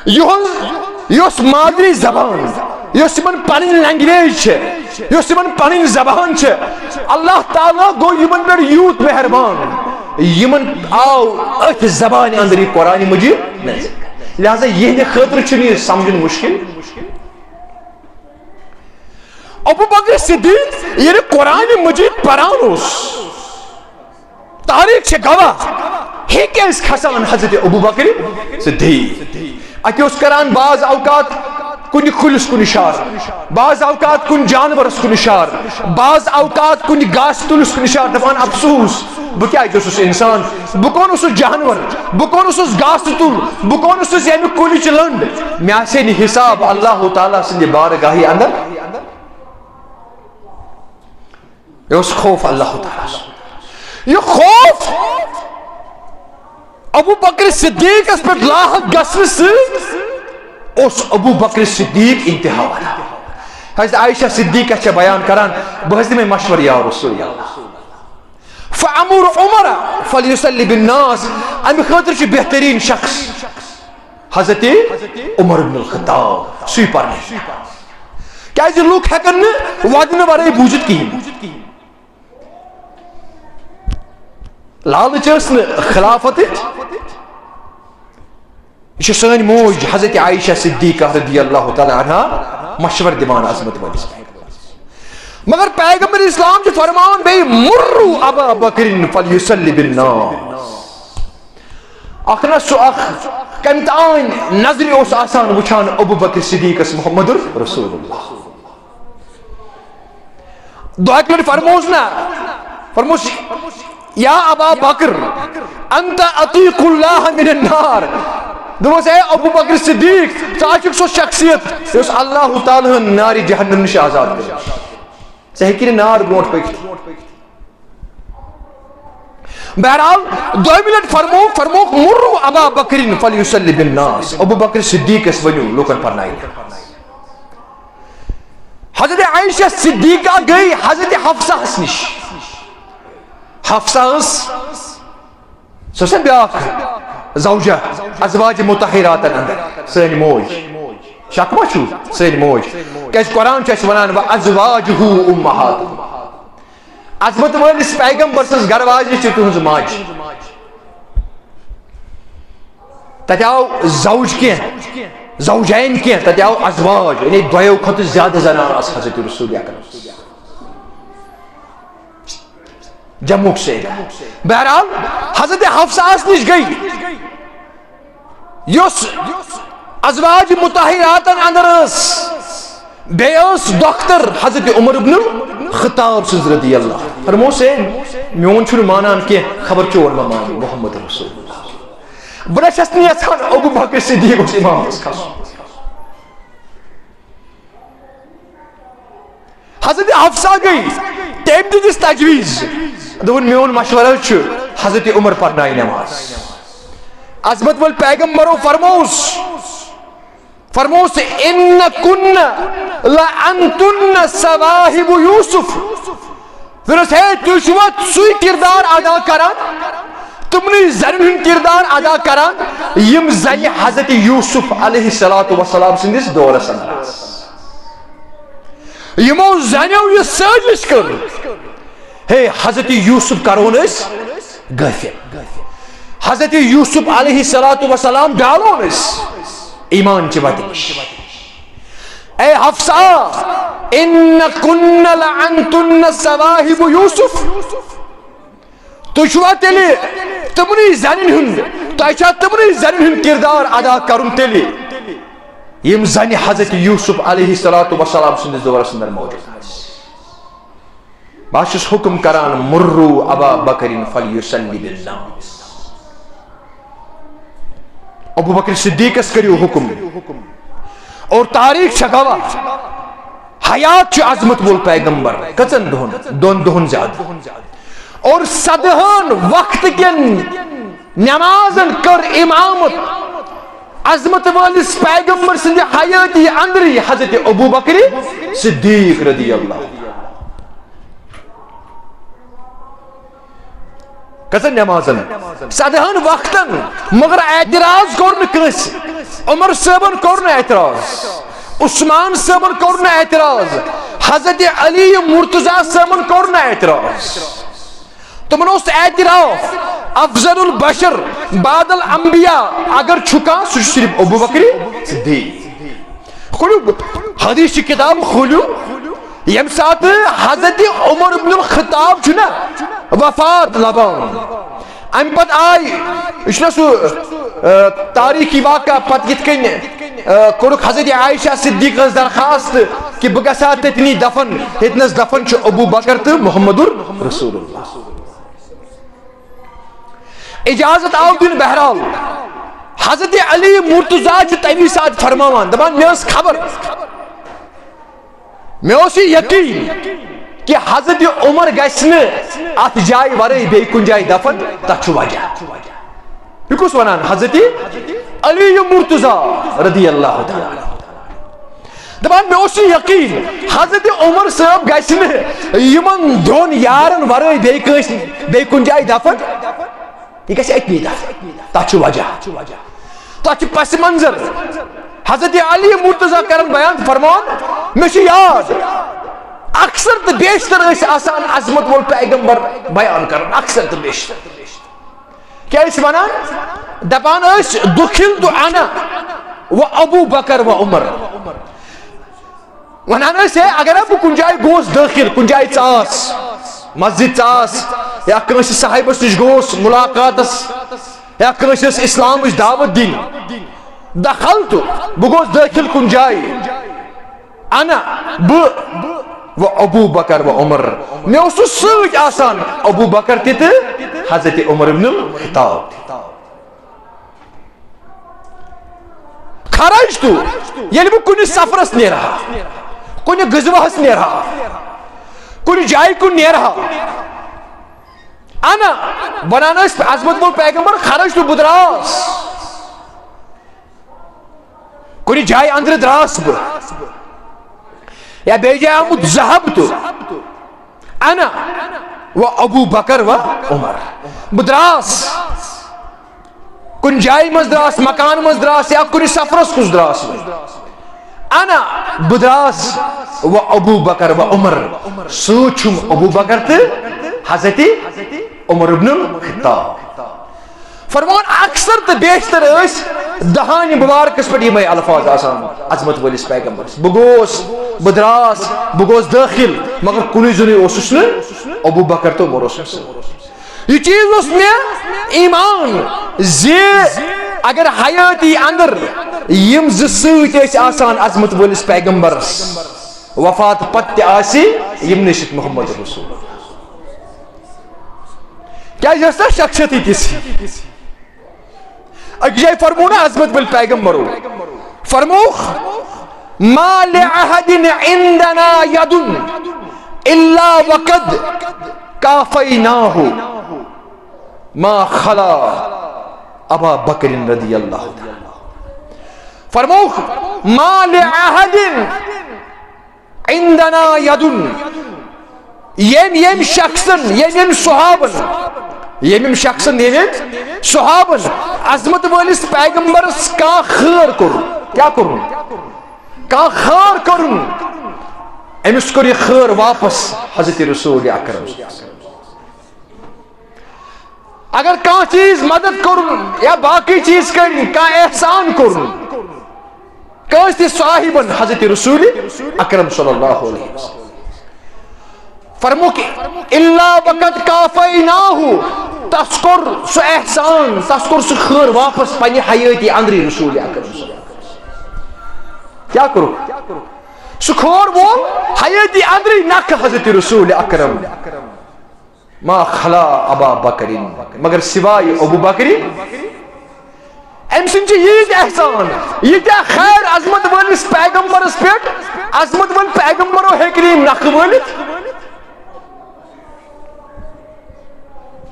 یِہُنٛد، یۄس مادری زبان، یۄس یِمن پنٕنۍ language چھِ، یۄس یِمن پنٕنۍ زبان چھِ، اللہ تعالیٰ گوٚو یِمن پٮ۪ٹھ یوٗت مہربان، یِمن آو أتھۍ زبانہِ اندر یہِ قرآن مجید نازل۔ لہذا یِہنٛدِ خٲطرٕ چھُنہٕ یہِ سمجھُن مشکل۔ ابو بکر صدیق ییٚلہِ قرآن مجید پران اوس، تاریخ چھِ گواہ، ہیٚکہِ ٲسۍ کھسان حضرت ابو بکر صدیق۔ اَتہِ اوس کران بعض اوقات کُنہِ کُلِس کُن اِشارٕ، بعض اوقات کُنہِ جانورس کُن اِشارٕ، بعض اوقات کُنہِ گاسہٕ تُلِس کُن اِشارٕ، دَپان، افسوس، بہٕ کیٛازِ اوسُس اِنسان، بہٕ کون اوسُس جانور، بہٕ کون اوسُس گاسہٕ تُل، بہٕ کون اوسُس ییٚمہِ کُلِچ لٔنٛڈ، مےٚ آسہِ ہے نہٕ حساب اللہ تعالیٰ سٕنٛدِ بارگاہہِ اندر۔ یہِ اوس خوف اللہ تعالیٰ سُنٛد۔ یہِ خوف ابو بکر صدیقس پٮ۪ٹھ لاحق گژھنہٕ سۭتۍ اوس ابو بکر صدیق انتہا واتان۔ حضرت عائشہ صدیقہ چھےٚ بیان کران، بہٕ حظ دِمے مشورٕ، یا رسول اللہ، فامر عمر فلیصلی بالناس، امہِ خٲطرٕ چھُ بہترین شخص حضرت عمر بن الخطاب، سُے پرنٲیِو۔ کیازِ لوٗکھ ہٮ۪کن نہٕ ودنہٕ ورٲے بوٗزِتھ کِہیٖنۍ۔ لالچ ٲس نہٕ خلافتٕچ۔ یہِ چھِ سٲنۍ موج حضرت عائشہ صدیقہ رضی اللہ تعالیٰ عنہا مشورٕ دِوان عظمت وٲلِس پیغمبرس۔ مگر پیغمبر اسلام چھُ فرماوان بیٚیہِ، مروا ابا بکر فلیصلی بالناس۔ اکھ نہ سُہ اکھ کمہِ تام نظرِ اوس آسان وٕچھان ابو بکر صدیقس محمد رسول اللہ۔ دۄیہِ لٹہِ فرموس نا، فرموس، یا ابا بکر، انت عتیق اللہ من النار۔ دوٚپمس، اے ابو بکر صدیق، ژٕ ہا چھُکھ سۄ شخصیت یۄس اللہ تعالیٰ ہن نارِ جہنم نِش آزاد کٔرمٕژ۔ ژےٚ ہیٚکہِ نہٕ نار برونٛٹھ پٔکِتھ۔ بہرحال، دوٚیمہِ لٹہِ فرموو، فرمووُکھ، مروا ابا بکر فلیصلی بالناس، ابو بکر صدیقس ؤنِو لوٗکن پرناوِو۔ حضرت عائشہ صدیقہ گٔے حضرت حفصہس نِش۔ حفصہ ٲس، سۄ ٲس نا بیٛاکھ زوجہ ازواج مطہراتن اندر، سٲنۍ موج۔ شک ما چھُ؟ سٲنۍ موج۔ کیازِ قرآن چھُ اَسہِ ونان، وازواجہ امہاتہم۔ عظمت وٲلِس پیغمبر سٕنٛز گرٕ واجنہِ چھِ تُہٕنٛز ماجہِ۔ تتہِ آو زوج کینٛہہ، زوجین کینٛہہ، تتہِ آو ازواج، یعنی دۄیو کھۄتہٕ زیادٕ زنانہٕ آسہٕ حضرت رسول اکرم۔ جمعُک سے۔ بہرحال، حضرت حفصہس نِش گٔے، یۄس ازواج مطہراتن اندر ٲس، بیٚیہِ ٲس دۄختر حضرت عمر ابن الخطاب سٕنٛز رضی اللہ۔ فرموس، ہے، میون چھُنہٕ مانان کینٛہہ، خبر چون ما مانہِ محمد رسول اللہ۔ بہٕ نہ چھَس نہٕ یژھان ابو بکر صدیق گوٚژھ امامس کھسُن۔ حضرت حفصہ گٔے، تٔمۍ دِژ تجویز، دوٚپُن، میون مشورٕ حظ چھُ، حضرت عمر پرنایہِ نماز۔ عظمت وٲلۍ پیغمبرو فرموس، فرموس، ان کن لانتن صواحب یوسف۔ دوٚپنس، ہے، تُہۍ چھِوا سُے کردار ادا کران، تِمنٕے زنٮ۪ن ہُنٛد کردار ادا کران، یِم زنہِ حضرت یوسف علیہ الصلوۃ والسلام سٕنٛدِس دورس اندر آسہٕ۔ یِمو زنیو یہِ سٲزش کٔر، ہے، حضرت یوسف کرون أسۍ غٲفل۔ حضرت یوسف علیہ الصلوۃ والسلام ڈالون أسۍ ایمان چہِ وتہِ نِش۔ اے حفصہ، ان کن لانتن صواحب یوسف، تُہۍ چھِوا تیٚلہِ تِمنٕے زنٮ۪ن ہُنٛد، تۄہہِ چھا تِمنٕے زنٮ۪ن ہُنٛد کردار ادا کرُن تیٚلہِ، یِم زنہِ حضرت یوسف علیہ الصلوۃ والسلام سٕنٛدِس دورس اندر موجود آسہٕ؟ بہٕ چھُس حکم کران، مروا ابا بکر فلیصلی بالناس۔ ابو بکر صدیقس کٔرِو حکم۔ اور تاریخ چھےٚ گواہ، حیات چھُ عظمت وول پیغمبر۔ کٔژن دۄہن؟ دۄن دۄہن زیادٕ۔ اور صدہن وقت کٮ۪ن نمازن کٔر امامت عظمت وٲلِس پیغمبر سٕنٛدِ حیٲتی اندرٕے حضرت ابو بکر صدیق رضی اللہ۔ کٔژن نمازن؟ صدہن وقتن۔ مگر اعتراض کوٚر نہٕ کٲنٛسہِ۔ عمر صٲبن کوٚر نہٕ اعتراض، عثمان صٲبن کوٚر نہٕ اعتراض، حضرت علی مرتضیٰ صٲبن کوٚر نہٕ اعتراض۔ تِمن اوس اعتراف، افضل البشر بعد الانبیاء اگر چھُ کانٛہہ، سُہ چھُ صرف ابو بکر صدیق۔ کھوٗلِو حدیث چہِ کتاب، کھوٗلِو، ییٚمہِ ساتہٕ حضرت عمر ابن الخطاب چھُ نا وفات لبان، امہِ پتہٕ آے، یہِ چھُنا سُہ، آ، تاریخی واقعہ، پتہٕ یِتھ کٔنۍ، آ، کوٚرُکھ حضرت عائشہ صدیقہ ہٕنٛز درخواست کہِ بہٕ گژھٕ ہا تٔتنی دفن، ییٚتنس دفن چھُ ابو بکر تہٕ محمد رسول اللہ۔ اجازت آو دِنہٕ، بہرحال حضرت علی مرتضیٰ چھُ تَمی ساتہٕ فرماوان، دَپان، مےٚ ٲس خبر، مےٚ اوس یہِ یقین کہِ حضرت عمر گژھِ نہٕ اَتھ جایہِ ورٲے بیٚیہِ کُنہِ جایہِ دفن، تَتھ چھُ وجہ۔ یہِ کُس وَنان؟ حضرت علی مرتضیٰ رضی اللہ تعالیٰ عنہ۔ دپان، مےٚ اوس یہِ یقین، حضرت عمر صٲب گژھِ نہٕ یِمن دۄن یارن ورٲے بیٚیہِ کٲنٛسہِ، بیٚیہِ کُنہِ جایہِ دفن۔ یہِ گژھِ أتنی دفن۔ تتھ چھُ وجہ۔ تتھ چھُ پس منظر۔ حضرت علی مرتضیٰ کرن بیان، فرمان، مےٚ چھُ یاد، اکثر تہٕ بیشتر ٲسۍ آسان عظمت وول پیغمبر بیان کران، اکثر تہٕ بیشتر۔ کیٛاہ ٲسۍ ونان؟ دپان ٲسۍ، دُخِلتُ انا و ابو بکر و عمر۔ ونان ٲسۍ، ہے، اگر بہٕ کُنہِ جایہِ گوس دٲخل، کُنہِ جایہِ ژاس، مسجد ژاس، یا کٲنٛسہِ صاحبس نِش گوس ملاقاتس، یا کٲنٛسہِ ٲس اسلامٕچ دعوت دِنۍ، دخلت، بہٕ گوس دٲخل کُنہِ جایہِ، انا، بہٕ، و ابو بکر و عمر، مےٚ اوس سُہ سۭتۍ آسان، ابو بکر تہِ تہٕ حضرت عمر ابن الخطاب تہِ۔ خرجت، ییٚلہِ بہٕ کُنہِ سفرس نیرٕ ہا، کُنہِ غزوہس نیرٕ ہا، کُنہِ جایہِ کُن نیرٕ ہا، انا، ونان ٲسۍ عظمت وول پیغمبر، خرجت، بہٕ دراس۔ کُنہِ جایہِ اندرٕ دراس بہٕ، یا بیٚیہِ جایہِ آمُت ذہبت، انا و ابو بکر و عمر، بہٕ دراس۔ کُنہِ جایہِ منٛز دراس، مکان منٛز دراس، یا کُنہِ سفرس کُس دراس بہٕ، انا، بہٕ دراس، و ابو بکر و عمر، سۭتۍ چھُم ابو بکر تہٕ حضرت عمر ابن الخطاب۔ فرمان، اکثر تہٕ بیشتر ٲسۍ دہانہِ مبارکس پٮ۪ٹھ یِمے الفاظ آسان عظمت وٲلِس پیغمبرس۔ بہٕ گوس، بہٕ دراس، بہٕ گوس دٲخل، مگر کُنُے زوٚنُے اوسُس نہٕ ابو بکر تہٕ عمر اوسُم سۭتۍ۔ یہِ چیٖز اوس مےٚ ایمان زِ اگر حیٲتی اندر یِم زٕ سۭتۍ ٲسۍ آسان عظمت وٲلِس پیغمبرس، وفات پتہٕ تہِ آسہِ یِمنٕے سۭتۍ محمد رسول۔ کیٛازِ ٲس تَتھ شخصیتٕے تِژھ؟ أکِس جایہِ فرموو نہ عظمت وٲلۍ پیغمبرو، فرمووُکھ، ما لأحد عندنا يد إلا وقد كافيناه ما خلا أبا بكر رضي الله تعالى عنه۔ فرمووُکھ، ما لأحد عندنا يد، ییٚمۍ، ییٚمۍ شخصن، ییٚمۍ، ییٚمۍ صحابن، ییٚمۍ، ییٚمۍ شخصن، ییٚمۍ، ییٚمۍ صحابن عظمت وٲلِس پیغمبرس کانٛہہ خٲر کوٚر، کیٛاہ کوٚرُن؟ کانٛہہ خٲر کوٚرُن، أمِس کوٚر یہِ خٲر واپس حضرت رسول اکرم۔ اگر کانٛہہ چیٖز مدد کوٚرُن یا باقٕے چیٖز کٔرِن، کانٛہہ احسان کوٚرُن کٲنٛسہِ تہِ صاحبن حضرت رسول اکرم صلی اللہ علیہ وسلم، فرموک، الا وقد کافیناہ، تس کوٚر سُہ احسان، تس کوٚر سُہ خٲر واپس پننہِ حیٲتی اندرٕے رسول اکرم صلی اللہ علیہ وسلم۔ کیٛاہ کوٚرُکھ؟ سُہ کھور وول حیٲتی اندرٕے نکھٕ حضرت رسول اکرم۔ ما خلا ابا بکرین، مگر سوائے ابو بکری۔ أمۍ سٕنٛدۍ چھِ ییٖتۍ احسان، ییٖتیٛاہ خیر عظمت وٲلِس پیغمبرس پٮ۪ٹھ، عظمت وٲلۍ پیغمبرو ہیٚکہِ نہٕ یِم نکھٕ وٲلِتھ۔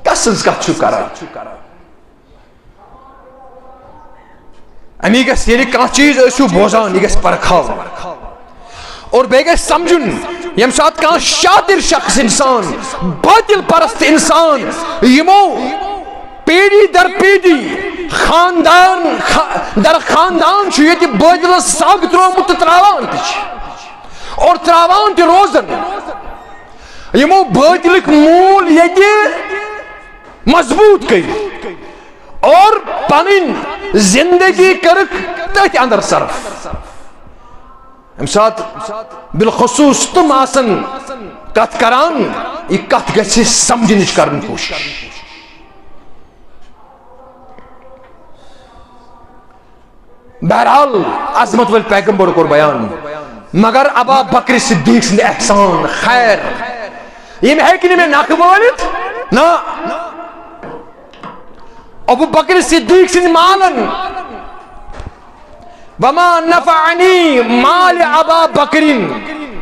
کس سٕنٛز کتھ چھُ کران؟ امی گژھِ، ییٚلہِ کانٛہہ چیٖز ٲسِو بوزان، یہِ گژھِ پرکھاوُن۔ اور بیٚیہِ گژھِ سمجھُن، ییٚمہِ ساتہٕ کانٛہہ شاطر شخص انسان، باطل پرست انسان، یِمو پیڑھی در پیڑھی، خاندان خا-، در خاندان چھُ ییٚتہِ باطلس سگ ترٛوومُت تہٕ ترٛاوان تہِ چھِ، اور ترٛاوان تہِ روزن۔ یِمو باطلٕکۍ موٗل ییٚتہِ مضبوط کٔرۍ اور پنٕنۍ زندگی کٔرٕکھ تٔتھۍ اندر صرف۔ ییٚمہِ ساتہٕ بالخصوص تِم آسن کتھ کران، یہِ کتھ گژھِ سمجھنٕچ کرٕنۍ کوٗشش۔ بہرحال، عظمت وٲلۍ پیغمبر کوٚر بیان، مگر ابا بکر صدیق سٕنٛدۍ احسان خیر، یِم ہیٚکہِ نہٕ مےٚ نکھٕ وٲلِتھ۔ نہ، ابو بکر صدیق سٕنٛدۍ مالن، وما نفعنی مال ابا بکر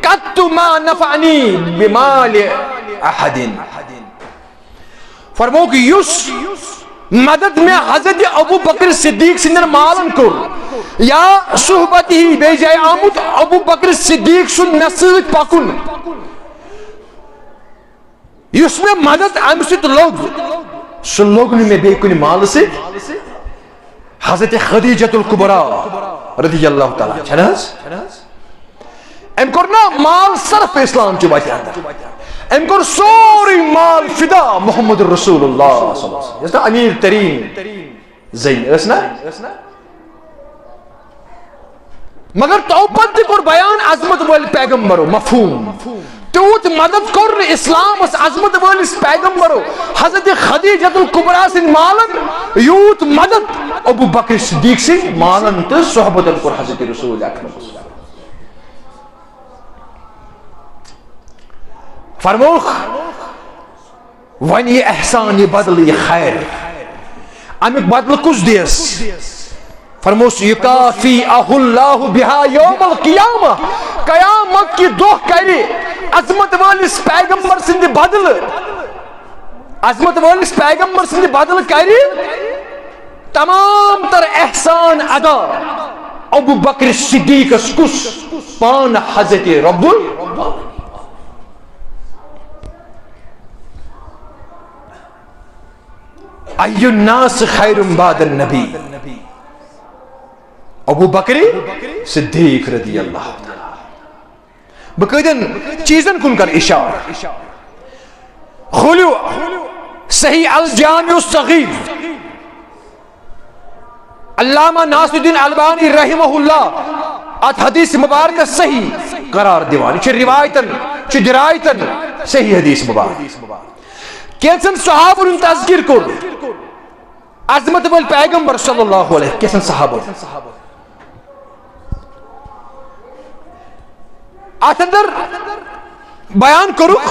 قط ما نفعنی بمال احد۔ فرموک، یُس مدد مےٚ حضرت ابو بکر صدیق سٕنٛدٮ۪ن مالن کوٚر، یا صحبت ہی، بیٚیہِ جایہِ آمُت ابو بکر صدیق سُنٛد مےٚ سۭتۍ پکُن، یُس مےٚ مدد امہِ سۭتۍ لوٚگ، سُہ لوٚگ نہٕ مےٚ بیٚیہِ کُنہِ مالہٕ سۭتۍ۔ حضرت خدیجۃ الکبریٰ رضی اللہ تعالیٰ عنہا چھَنہٕ حظ؟ أمۍ کوٚر نا مال صرف اسلام چہِ وتہِ اندر؟ أمۍ کوٚر سورُے مال فدا محمد رسول اللہ صلی اللہ علیہ وسلم۔ یۄس نا امیر ترین زٔنۍ ٲس نا؟ مگر تو پتہٕ تہِ کوٚر بیان عظمت وٲلۍ پیغمبرو، مفہوم۔ تیوٗت مدد کوٚر نہٕ اسلامس عظمت وٲلِس پیغمبرو حضرت خدیجۃ الکبریٰ سٕنٛدۍ مالن، یوٗت مدد ابو بکر صدیق سٕنٛدۍ مالن تہٕ صحبتن کوٚر حضرت رسول اکرم۔ فرموکھ، وۄنۍ یہِ احسان، یہِ بدلہٕ، یہِ خیر، امیُک بدلہٕ کُس دِیَس؟ فرموس، یکافئہ اللہ بہا یوم القیامہ، قیامت کہِ دۄہ کرِ عظمت وٲلِس پیغمبر سٕنٛدِ بدلہٕ، عظمت وٲلِس پیغمبر سٕنٛدِ بدلہٕ کرِ تمام تر احسان ادا ابو بکر صدیقس۔ کُس؟ پان حضرت رب ال-، ای الناس خیر بعد النبی؟ ابو بکر صدیق رضی اللہ تعالیٰ۔ بہٕ کۭتٮ۪ن چیٖزن کُن کر اشارٕ؟ کھوٗلِو صحیح الجامع الصغیر، علامہ ناصر الدین البانی رحمہ اللہ اتھ حدیث مبارکس صحیح قرار دِوان۔ یہِ چھُ روایتن، چھُ درایتن صحیح حدیث مبارک۔ کینٛژن صحابن ہُنٛد تذکر کوٚر عظمت وٲلۍ پیغمبر صلی اللہ علیہ، کینٛژن صحابن۔ اتھ اندر بیان کوٚرُکھ،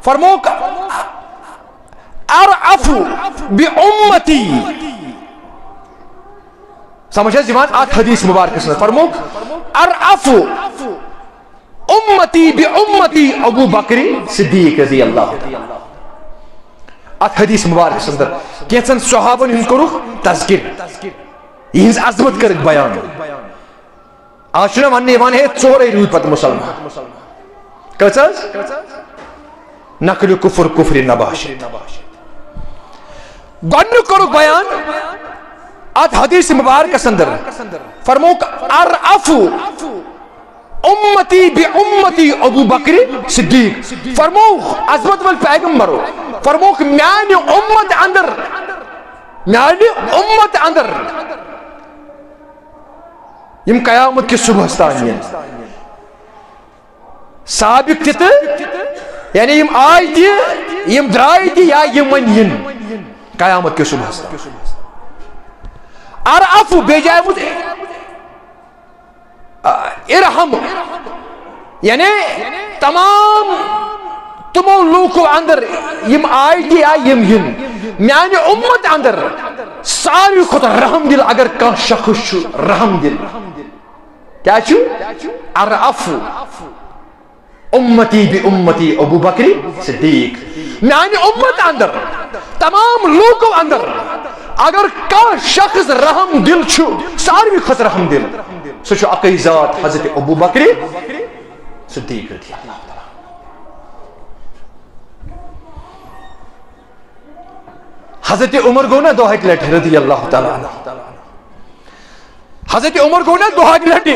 فرموک، ارعف بامتی۔ سمجھ حظ یِوان اتھ حدیث مبارکس منٛز؟ فرموک، ارعف امتی بامتی ابو بکر صدیق رضی اللہ تعالیٰ۔ اتھ حدیث مبارکس اندر کینٛژن صحابن ہُنٛد کوٚرُکھ تذکر، یِہنٛز عظمت کٔرٕکھ بیان۔ آز چھُنہ وننہٕ یِوان، ہے، ژورے روٗدۍ پتہٕ مُسلمان۔ کٔژ حظ؟ نقل کفر کفر نباشد۔ گۄڈنیُک کوٚرُکھ بیان اتھ حدیث مبارکس اندر، فرموک، ارعف امتی بہ امتی ابو بکر صدیق۔ فرمووُکھ عظمت ول پیغمبرو، فرمووُکھ میانہِ امت اندر، میانہِ امت اندر یِم قیامت کِس صبحس تام یِن، سابق تہِ تہٕ، یعنی یِم آے تہِ، یِم درٛاے تہِ، یا یِم وۄنۍ یِن قیامت کِس صبحس تام۔ ارعف، بیٚیہِ جایہِ منٛز ارحم، یعنی تمام تِمو لوٗکو اندر یِم آے تہِ یا یِم یِن، میانہِ امت اندر ساروی کھۄتہٕ رحم دل اگر کانٛہہ شخص چھُ، رحم دل کیٛاہ چھُ؟ ارعف امتی بہ امتی ابو بکر صدیق۔ میانہِ امت اندر، تمام لوٗکو اندر اگر کانٛہہ شخص رحم دل چھُ، ساروی کھۄتہٕ رحم دل، سُہ چھُ اکٕے ذات، حضرت ابو بکر صدیق رضی اللہ تعالیٰ۔ حضرت عمر گوٚو نا دۄہَے لٹہِ رضی اللہ تعالیٰ عنہ۔ حضرت عمر گوٚو نا دۄہَے لٹہِ،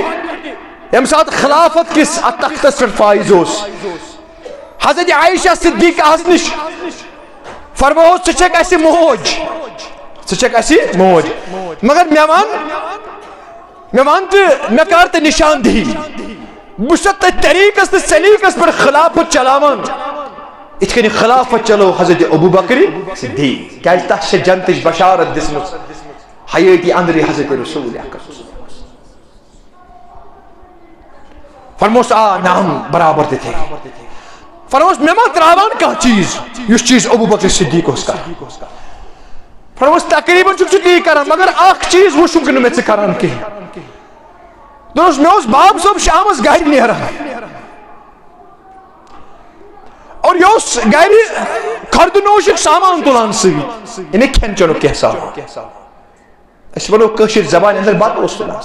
ییٚمہِ ساتہٕ خلافت کِس اتھ تختس پٮ۪ٹھ فٲیض اوس۔ حضرت عائشہ صدیقہ ہس نِش فرمووُس، "ژٕ چھکھ اسہِ موج، ژٕ چھکھ اسہِ موج، مگر مےٚ وَن، مےٚ وَن تہٕ مےٚ کر تہٕ نشاندہی، بہٕ چھُسا تٔتھۍ طریٖقس تہٕ سلیقس پٮ۪ٹھ خلافت چلاوان، یِتھ کٔنۍ خلافت چلو حضرت ابو بکر صدیق، کیازِ تس چھےٚ جنتٕچ بشارت دِژمٕژ حیٲتی اندرٕے حضرت رسول اکرم۔" فرموس، "آ، نعم، برابر تِتھے کٔنۍ۔" فرموس، "مےٚ ما تراوان کانٛہہ چیٖز، یُس چیٖز ابو بکر صدیق اوس کران؟" فرموس، "تقریباً چھُکھ ژٕ تی کران، مگر اکھ چیٖز وُچھُم نہٕ مےٚ ژٕ کران کِہیٖنۍ۔" دوٚپُس، "مےٚ اوس باب صٲب شامس گرِ نیران اور یہِ اوس گرِ خردٕ نوشُک سامان تُلان سۭتۍ، یعنی کھٮ۪ن چٮ۪نُک کینٛہہ سامان۔" أسۍ وَنو کٲشِر زبانہِ اندر بَتہٕ اوس تُلان۔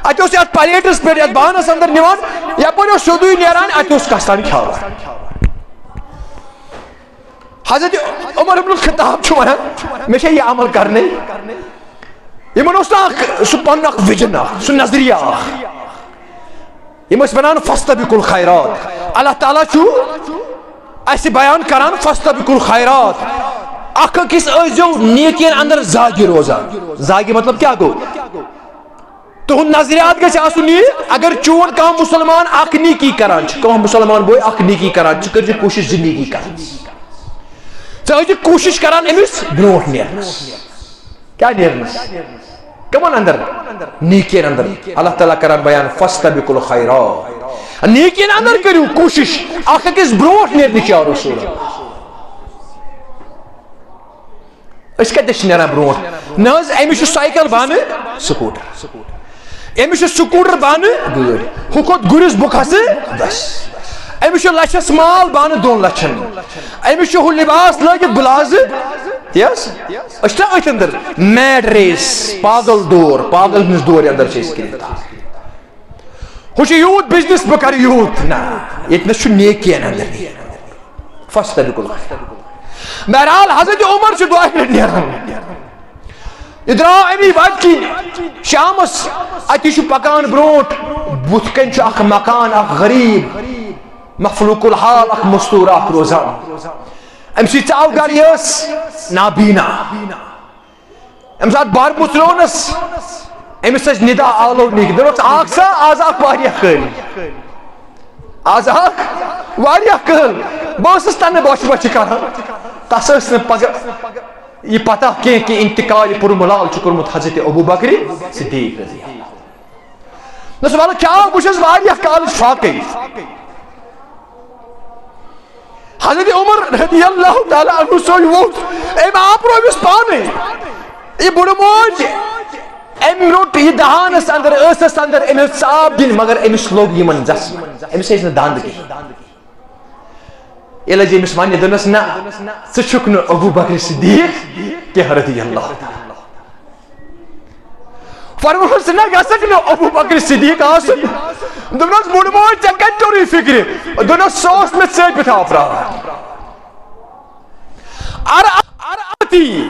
اَتہِ اوس یَتھ پلیٹَس پٮ۪ٹھ، یَتھ بانَس اندر نِوان، یَپٲرۍ اوس سیوٚدُے نیران، اَتہِ اوس کَستان کھیٛاوان۔ حضرت عمر ابن الخطاب چھُ وَنان، مےٚ چھےٚ یہِ عمل کَرنَے۔ یِمَن اوس نہٕ اَکھ، سُہ پَنُن اَکھ وِجن اَکھ، سُہ نظریہ اَکھ۔ یِم ٲسۍ وَنان، "فاستبقوا الخیرات۔" اللہ تعالیٰ چھُ اَسہِ بیان کران، "فاستبقوا الخیرات۔" اکھ أکِس ٲسۍزیو نیکین اندر زاگہِ روزان۔ زاگہِ مطلب کیٛاہ گوٚو؟ تُہُنٛد نظریات گژھِ آسُن یہِ، اگر چون کانٛہہ مُسلمان اکھ نیکی کران چھُ، کانٛہہ مُسلمان بوے اکھ نیکی کران چھُ، کٔرۍزِ کوٗشِش زٕ نیکی کرنس۔ ژٕ ٲسۍزِ کوٗشِش کران أمِس برونٛٹھ نیرنس۔ کیٛاہ نیرنس؟ کمن اندر؟ نیکین اندر۔ اللہ تعالیٰ کران بیان، "فاستبقوا الخیرات۔" نیکین اندر کٔرِو کوٗشِش اکھ أکِس برونٛٹھ نیرنٕچ، یا رسول اللہ۔ أسۍ کتہِ چھِ نیران برونٛٹھ؟ نہ حظ، أمِس چھُ سایکل بانہٕ سکوٗٹر، أمِس چھُ سکوٗٹر بانہٕ گٲڑۍ، ہُہ کھوٚت گُرِس، بہٕ کھسہٕ بس۔ أمِس چھُ لچھس مال بانہٕ دۄن لچھن، أمِس چھُ ہُہ لباس لٲگِتھ، بہٕ لاز۔ تی حظ؟ أسۍ چھِنہ أتھۍ اندر، میڈ ریس، پاگل دور، پاگل ہٕنٛز دورِ اندر چھِ أسۍ گِنٛدان۔ ہُہ چھُ یوٗت بزنس، بہٕ کرٕ یوٗت۔ نہ، ییٚتہِ نَس چھُ نیکین اندر۔ فاستبقوا الخیرات۔ بہرحال، حضرت عمر چھُ دۄیہِ لٹہِ نیران۔ یہِ درٛاو اَمی وَتہِ کِنۍ شامس، اَتی چھُ پکان برونٛٹھ، بُتھِ کنہِ چھُ اکھ مکان، اکھ غریب، مفلوق الحال، اکھ مستوٗر اکھ روزان۔ أمۍ سٕے ژاو گرٕ، یہِ ٲس نابینا۔ أمۍ ساتہٕ بر مُژریونس، أمِس ٲسۍ ندا آلو نِکۍ۔ دوٚپُس، "آکھ سا، آز آکھ واریاہ کٲلۍ۔ آز آکھ واریاہ کٲلۍ۔" بہٕ ٲسٕس تَنہٕ بۄچھِ بۄچھِ کران۔ تَس ٲس نہٕ پگاہ یہِ پتہ کینٛہہ کہِ انتقال پُرملال چھُ کوٚرمُت حضرت ابو بکر صدیق رضی اللہ عنہ۔ دوٚپُس، "وَلہٕ کیٛاہ، بہٕ چھُس واریاہ کالٕچ فاقے۔" حضرت عمر رضی اللہ تعالیٰ عنہ سُنٛد ووٚتھ، أمۍ آو پرٛٲوِس پانَے۔ یہِ بُڈٕ موج، أمۍ روٚٹ یہِ دہانَس اندر، ٲسَس اندر، أمۍ ہیوٚت ژاپ دِنۍ، مگر أمِس لوٚگ یِمَن زَسمَن۔ أمِس ٲسۍ نہٕ دَنٛد کِہیٖنۍ۔ ییٚلہِ حظ أمِس وَنہِ، دوٚپنَس، "نہ، ژٕ چھُکھ نہٕ ابو بکر صدیق کینٛہہ رضی اللہ تعالیٰ۔" فرمووُس، "نہ، گژھکھ نہٕ ابو بکر صدیق آسُن۔" دوٚپنَس، "بُڈٕ موج، ژےٚ کَتہِ توٚرُے فِکرِ؟" دوٚپنَس، "سُہ اوس مےٚ ژٔپِتھ آپراوان۔ ار، ار، اتی،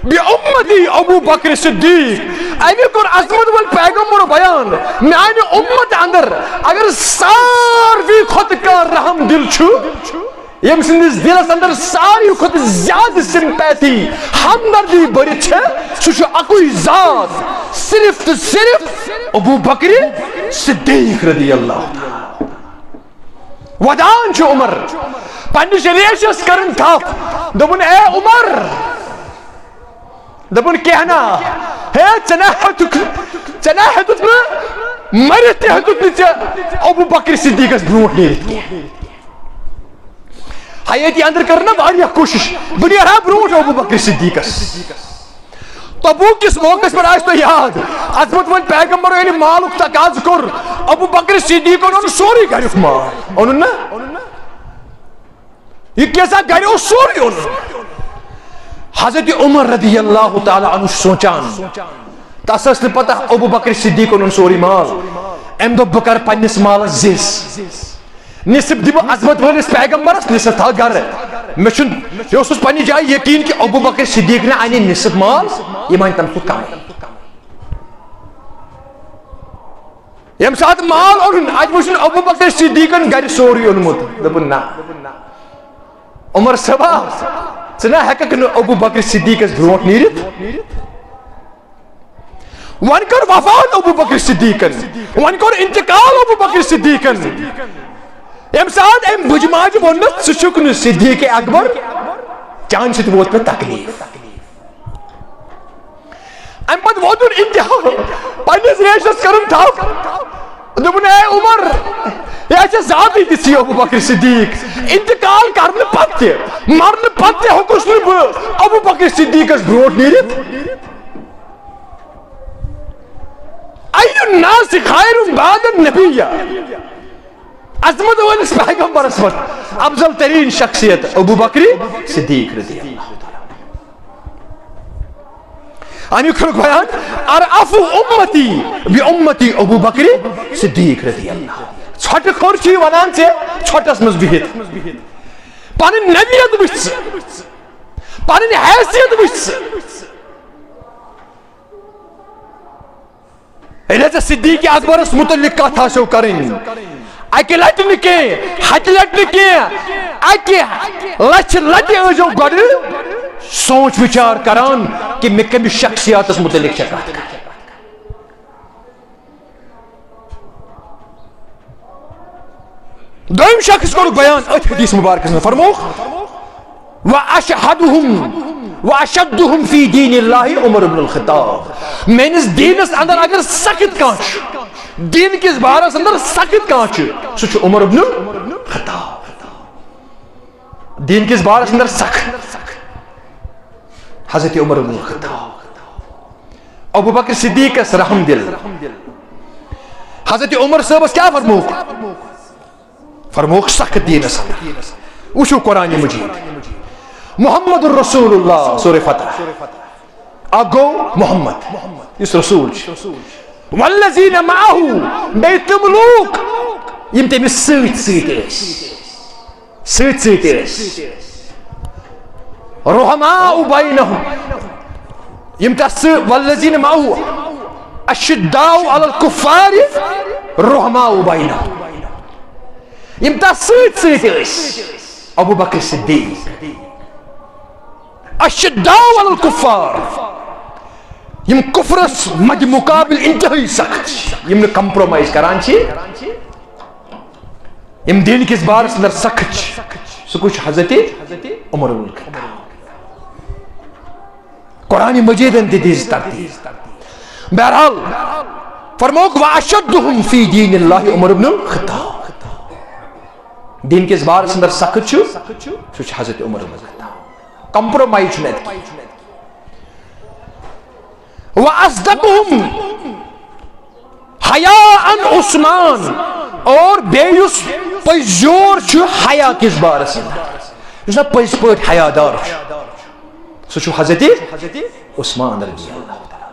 بِأُمَّتِي ابو بکر صدیق۔ اَمہِ کوٚر عظمت وٲلۍ پیغمبر بیان، میانہِ اُمت اندر اگر ساروی کھۄتہٕ کانٛہہ رحم دل چھُ، ییٚمہِ سٕنٛدِس دِلس اندر ساروی کھۄتہٕ زیادٕ sympathy، ہمدردی بٔرِتھ چھےٚ، سُہ چھُ اَکُے ذات، صرف تہٕ صرف ابو بکر صدیق رضی اللہ تعالیٰ۔ ودان چھُ عمر، پننِس ریشس کٔرٕن تھپھ، دوٚپُن، "اے عمر"، دوٚپُن، "کینٛہہ نا، ہے، ژےٚ نا ہیوٚتُکھ، ژےٚ نا ہیوٚتُتھ نہٕ، مٔرِتھ تہِ ہیوٚتُتھ نہٕ ژےٚ ابو بکر صدیقس برونٛٹھ نیٖرِتھ کینٛہہ۔" حیٲتی اندر کٔر نہ واریاہ کوٗشش، بہٕ نیرٕ ہا برونٛٹھ ابو بکر صدیقس۔ تبوک کِس موقعس پٮ۪ٹھ آسہِ تۄہہِ یاد، عظمت وٲلۍ پیغمبر ییٚلہِ مالُک تقاضہٕ کوٚر، ابو بکر صدیقن اوٚن سورُے گریُک مال۔ اوٚنُن نہ؟ یہِ کیٛاہ سا گرِ اوس سورُے اوٚنمُت۔ حضرت عمر رضی اللہ تعالیٰ عنہ چھُ سونٛچان، تس ٲس نہٕ پتہ ابو بکر صدیقن اوٚن سورُے مال۔ أمۍ دوٚپ، "بہٕ کرٕ پننِس مالس زِس، نصف دِمہٕ عظمت وٲلِس پیغمبرس، نصف تھاو گرٕ۔" مےٚ چھُنہٕ، مےٚ اوسُس پننہِ جایہِ یقین کہِ ابو بکر صدیق نہ انہِ نصف مال، یہِ انہِ تمہِ کھۄتہٕ کمٕے۔ ییٚمہِ ساتہٕ مال اوٚنُن، اَتہِ وٕچھُن ابو بکر صدیقن گرِ سورُے اوٚنمُت۔ دوٚپُن، "نہ، عمر صٲبا، ژٕ نہ ہٮ۪ککھ نہٕ ابو بکر صدیقس برونٛٹھ نیٖرِتھ۔" وۄنۍ کٔر وفات ابو بکر صدیقن، وۄنۍ کوٚر انتقال ابو بکر صدیقن۔ ییٚمہِ ساتہٕ أمۍ بٕجہِ ماجہِ ووٚننس، "ژٕ چھُکھ نہٕ صدیق اکبر، چانہِ سۭتۍ ووت مےٚ تکلیف۔" امہِ پتہٕ ووتُن انتہا، پننِس ریشس کٔرٕن تھپھ۔ دوٚپُن، "اے عمر، یہِ چھےٚ ذاتٕے تِژھٕے ابو بکر صدیق۔ انتقال کرنہٕ پتہٕ تہِ، مرنہٕ پتہٕ تہِ ہیوٚکُس نہٕ بہٕ ابو بکر صدیقس برونٛٹھ نیٖرِتھ۔ أي الناس خير بعد النبي؟" عظمت وٲلِس پیغمبرس منٛز افضل ترین شخصیت ابو بکر صدیق رضی اللہ تعالیٰ عنہ۔ اَمیُک کھیوٚنُکھ بیان، "أرأف أمتي بأمتي أبو بكر صديق رضي الله عنه۔" ژھۄٹہٕ خور چھُ یہِ وَنان ژےٚ ژھۄٹَس منٛز بِہِتھ۔ پَنٕنۍ نبیت وٕچھ ژٕ، پَنٕنۍ حیثیت وٕچھ ژٕ۔ ییٚلہِ ژےٚ صدیق اکبرس متعلق کتھ آسیو کرٕنۍ، اکہِ لٹہِ نہٕ کینٛہہ، ہتہِ لٹہِ نہٕ کینٛہہ، اکہِ لچھِ لٹہِ ٲسۍزیو گۄڈٕ سونچ وچار کران کہِ مےٚ کٔمِس شخصیاتس متعلق چھےٚ کتھ کرٕنۍ۔ دوٚیِم شخص کوٚرُکھ بیان أتھۍ حدیث مبارکس منٛز، فرمووُکھ، "وأشهدهم وأشدهم في دين الله عمر بن الخطاب۔" میٲنِس دیٖنس اندر اگر سخت کانٛہہ چھُ، دیٖن کِس بارس اندر سخت کانٛہہ چھُ، سُہ چھُ عمر بن الخطاب۔ دیٖن کِس بارس اندر سخت، حضرت عمر بن الخطاب۔ ابو بکر صدیقس رحم دل۔ حضرت عمر صٲبس کیٛاہ فرمووُکھ؟ فرمووُکھ سخت دیٖنس اندر۔ وٕچھِو قرآن مجید، محمد رسول اللہ، سورہ فتح۔ اکھ گوٚو محمد، یُس رسول چھُ۔ والذین معہ، بیٚیہِ تِم لوٗکھ یِم تٔمِس سۭتۍ سۭتۍ ٲسۍ، سۭتۍ سۭتۍ ٲسۍ۔ رحماء بینہم، یِم تَس سۭتۍ، والذین معہ اشداء علی الکفار رحماء بینہم، یِم تَس سۭتۍ سۭتۍ ٲسۍ۔ ابو بکر صدیق، اشداء علی الکفار، یِم کفرس مد مقابل انتہٲئی سخت چھِ، یِم نہٕ compromise کران چھِ، یِم دین کِس بارس اندر سخت چھِ۔ سُہ کُس چھُ؟ حضرت عمر بن الخطاب۔ قرآن مجیدن تہِ دِژ ترتیب۔ بہرحال، فرمووُکھ، واشدہم فی دین اللہ عمر بن الخطاب۔ دین کِس بارس اندر سخت چھُ، سُہ چھُ حضرت عمر بن الخطاب۔ Compromise چھُنہٕ اَتہِ کینٛہہ۔ واصدقہم حیاء عثمان، اور بیٚیہِ یُس پٔزیور چھُ حیا کِس بارس اندر، یُس نہ پٔزۍ پٲٹھۍ حیا دار چھُ، سُہ چھُ حضرت عثمان رضی اللہ تعالیٰ۔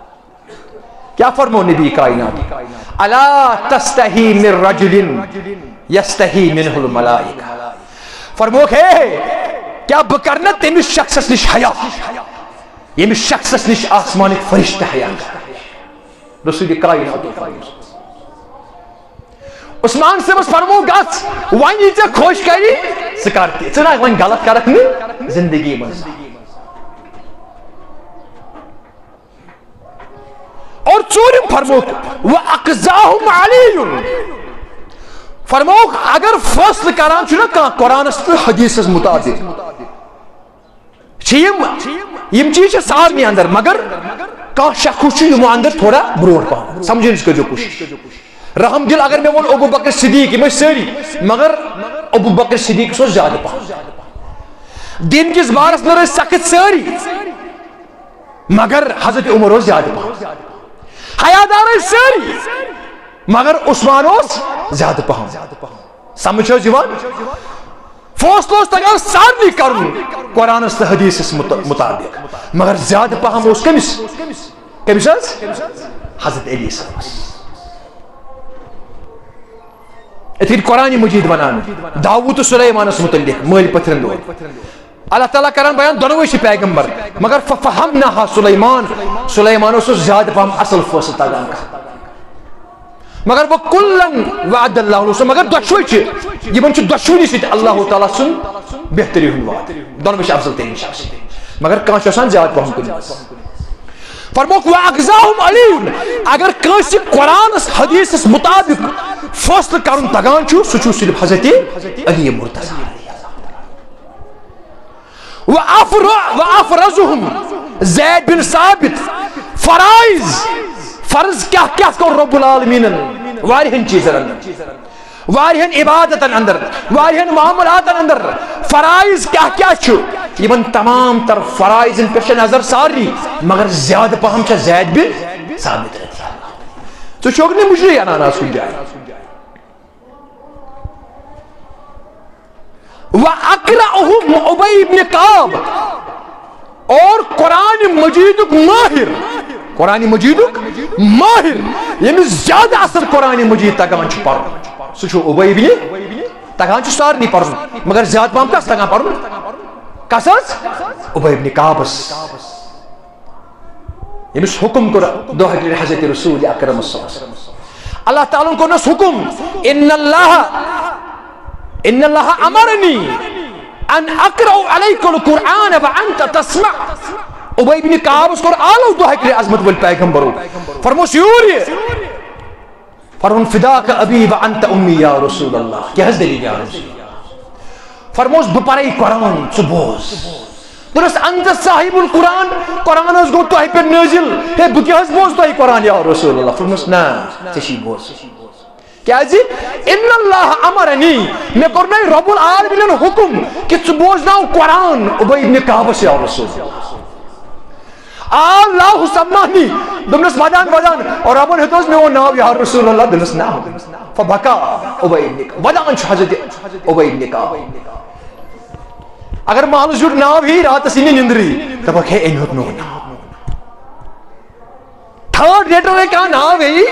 کیا فرمو نبی کائنات؟ الا تستحی من رجل یستحی منہ الملائکہ۔ فرموک، ہے، کیا بہٕ کرٕ نہ تٔمِس شخصس نِش حیا؟ ییٚمِس شخصس نِش آسمانٕکۍ فرشتہٕ حیا کران۔ رسول کائنات فرموو۔ عثمان صٲبس فرموو، "گژھ، وۄنۍ یہِ ژےٚ خۄش کرِ، ژٕ کر تہِ۔ ژٕ نہ وۄنۍ غلط کرکھ نہٕ زندگی منٛز۔" اور ژوٗرِم فرمووُکھ، "وَأَقْضَاهُمْ عَلِيٌّ۔" فرمووُکھ، اگر فٲصلہٕ کران چھُ نہ کانٛہہ قرآنس تہٕ حدیثس مطابق، چھِ یِم، یِم چیٖز چھِ سارنٕے اندر، مگر کانٛہہ شخص چھُ یِمو اندر تھوڑا برونٛٹھ پہم۔ سمجھنٕچ کٔرۍزیو کوٗشش۔ رحم دل اگر مےٚ ووٚن ابو بکر صدیق، یِم ٲسۍ سٲری، مگر ابو بکر صدیق اوس زیادٕ پہم۔ دین کِس بارس منٛز ٲسۍ سخت سٲری، مگر حضرت عمر اوس زیادٕ پہم۔ حیادار ٲسۍ سٲری، مگر عثمان اوس زیادٕ پہم۔ سمجھ چھا حظ یِوان؟ فٲصلہٕ اوس تگان سارنٕے کرُن قرآنس تہٕ حدیثس مُت-، مُطابق، مگر زیادٕ پہم اوس کٔمِس؟ کٔمِس حظ؟ حضرت علی صٲبس۔ یِتھ کٔنۍ قرآن مجید ونان، داوود تہٕ سلیمانس متعلق، مٲلۍ پٔتھرن دۄہن۔ اللہ تعالیٰ کران بیان، دۄنوے چھِ پیغمبر، مگر فَفَهَّمْنَاهَا سُلَیمان، سُلَیمانس اوس زیادٕ پہم اصل فٲصلہٕ تگان کرُن۔ مگر وَكُلًّا وَعَدَ اللَّهُ الْحُسْنَىٰ، مگر دۄشوے چھِ، یِمن چھُ دۄشوٕنی سۭتۍ اللہ تعالیٰ سُنٛد بہتری ہُنٛد وعدٕ، دۄنوے چھِ افضل ترین شخص، مگر کانٛہہ چھُ آسان زیادٕ پہم کُنہِ منٛز۔ فرمووُکھ، وَأَقْضَاهُمْ عَلِيٌّ، اگر کٲنٛسہِ قرآنس حدیثس مطابق فٲصلہٕ کرُن تگان چھُ، سُہ چھُ صرف حضرت علی مرتضیٰ۔ وَأَفْرَ-، وَأَفْرَزُهُمْ زید بن ثابت، فرائض، فرض کیٛاہ کیٛاہ کوٚر رب العالمینن واریاہن چیٖزن اندر، واریاہن عبادتن اندر، واریاہن معاملاتن اندر، فرائض کیٛاہ کیٛاہ چھُ، یِمن تمام تر فرائضن پٮ۪ٹھ چھِ نظر سارنٕے، مگر زیادٕ پہم چھےٚ زید بن ثابت رضی اللہ عنہ۔ ژٕ چھُکھ نہٕ مُجرے انان آز کُنہِ جایہِ۔ وَأَقْرَأُهُمْ أُبَيْ ابْنِ كَعْبٍ، اور قرآن مجیدُک ماہر، قرآن مجیدُک ماہر، ییٚمِس زیادٕ اثر قرآن مجید تگان چھُ پرُن، سُہ چھُ ابی ابن، تگان چھُ سارنٕے پرُن، مگر زیادٕ پہم کس تگان پرُن؟ کس حظ؟ ابی ابن کعبس۔ ییٚمِس حُکُم کوٚر دۄہَے پھِرِ حضرت رسول اکرم صلی اللہ علیہ وسلم۔ اللہ تعالیٰ ہن کوٚرنَس حُکُم، "ان اللہ، ان اللہ امرنی ان اقرأ علیک القرآن وانت تسمع۔" ابی ابن کعبس کوٚر آلو دۄہَے پھِرِ عظمت وٲلۍ پیغمبرو۔ فرموس یوٗر یہِ۔ فرمون، "فداک ابی و انت امی یا رسول اللہ۔" کیٛاہ حظ دٔلیٖل یا رسول اللہ؟ فرموس، "بہٕ پرے قرآن، ژٕ بوز۔" دوٚپنس، "انت صاحب القرآن، قرآن حظ گوٚو تۄہہِ پٮ۪ٹھ نٲزِل، ہے بہٕ کیٛاہ حظ بوزٕ تۄہہِ قرآن یا رسول اللہ؟" فرموس، "نہ، ژےٚ چھی بوزُن۔ کیٛازِ؟ ان اللہ امرنی، مےٚ کوٚر نَے رب العالمینن حُکُم کہِ ژٕ بوزناو قرآن ابی ابن کعبس یا رسول اللہ۔" آ، اللہ سمانی۔ دوٚپنس، "ودان، ودان۔" اور ربن ہیوٚتنس میون ناو یا رسول اللہ، دوٚپنس، "نہ۔" فبکا ابی ابن کعب۔ ودان چھُ حضرت ابی ابن کعب۔ اگر محلس جُڑ ناو ہی، راتس یی نہٕ نندری، دپکھ، "ہے، أمۍ ہیوٚت میون ناو۔" تھٲرڈ ریٹر کانٛہہ ناو ہیٚیہِ،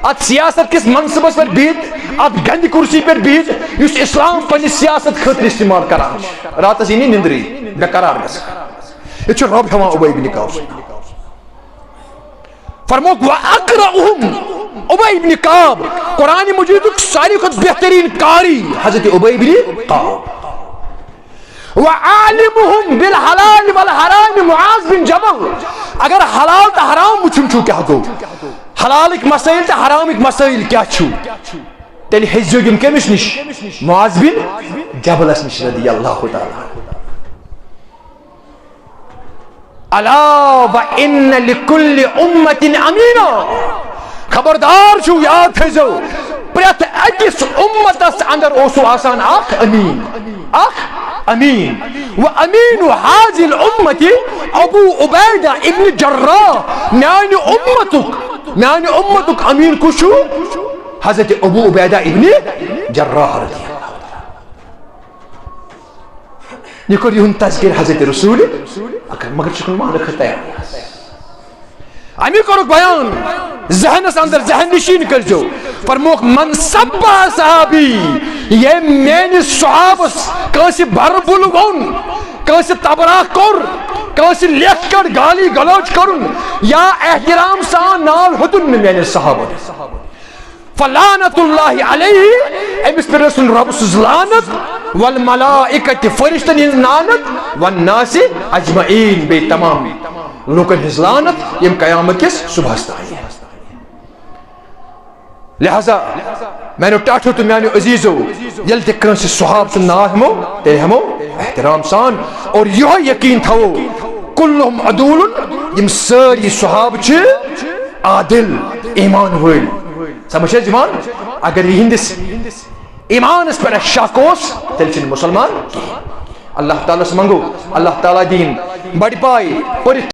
اتھ سیاست کِس منصبس پٮ۪ٹھ بِہِتھ، اتھ گندِ کُرسی پٮ۪ٹھ بِہِتھ، یُس اسلام پننہِ سیاست خٲطرٕ استعمال کران چھُ، راتس یی نہٕ نندری، بے قرار گژھان۔ یہِ چھُ رب ہٮ۪وان ابی ابن کعب۔ فرمووُکھ، "وَأَقْرَأُهُمْ"، ابی ابن کعب، قرآن مجیدُک ساروی کھۄتہٕ بہتریٖن قاری حضرت ابی ابن کعب۔ "وَأَعْلَمُهُمْ بِالْحَلَالِ وَالْحَرَامِ"، معاذ بن جبل، اگر حلال تہٕ حرام وٕچھُن چھُو کیٛاہ گوٚو، حلالٕکۍ مسائل تہٕ حرامٕکۍ مسائل کیٛاہ چھُو، تیٚلہِ ہیٚچھزیو یِم کٔمِس نِش؟ معاذ بن جبلس نِش رضی اللہ تعالیٰ عنہ۔ "الا وان لکل امۃ امینا"، خبردار چھُو، یاد تھٲیزیو، پرٛٮ۪تھ أکِس اُمتس اندر اوسُو آسان اکھ امین، اکھ امین۔ "وامین هذه الامۃ ابو عبیدہ ابن جراح"، میانہِ اُمتُک، میانہِ اُمتُک امین کُس چھُ؟ حضرت ابو عبیدہ ابن جراح رضی اللہ عنہ۔ یہِ کوٚر یِہُنٛد تذکر حضرت رسول اکرم، مگر چھُکھ نہٕ ماننہٕ خٲطرٕ تیار۔ اَمی کوٚرُکھ بیان، ذہنس اندر ذہن نشین کٔرزیو۔ فرمووُکھ، "من سب اصحابی"، ییٚمۍ میٲنِس صحابس کٲنٛسہِ برٕ بُلہٕ ووٚن، کٲنٛسہِ تبراہ کوٚر، کٲنٛسہِ لیکھ کڑ، گالی گلوچ کرُن یا احترام سان ناو ہیوٚتُن نہٕ میانٮ۪ن صحابن۔ فلعنت اللہ علیہ، أمِس پٮ۪ٹھ ٲسٕن رۄب سٕنٛز لعنت، والملائکۃ، فرشتن ہٕنٛز لعنت، والناس اجمعین، بیٚیہِ تمام لوٗکن ہٕنٛز لعنت یِم قیامت کِس صبحس تام۔ لہذا میانیو ٹاٹھیو تہٕ میانیو عزیزو، ییٚلہِ تہِ کٲنٛسہِ صحابہٕ سُنٛد ناو ہٮ۪مو، تیٚلہِ ہٮ۪مو احترام سان اور یِہوٚے یقین تھاوو، کلہم عدول، یِم سٲری صحابہٕ چھِ عادل، ایمان وٲلۍ۔ سمجھ چھا یِوان؟ اگر یِہنٛدِس ایمانس پٮ۪ٹھ شک اوس، تیٚلہِ چھِنہٕ مُسلمان کِہیٖنۍ۔ اللہ تعالیٰ ہس منٛگو، اللہ تعالیٰ دِیِن بڑِ پایہِ پٔرِتھ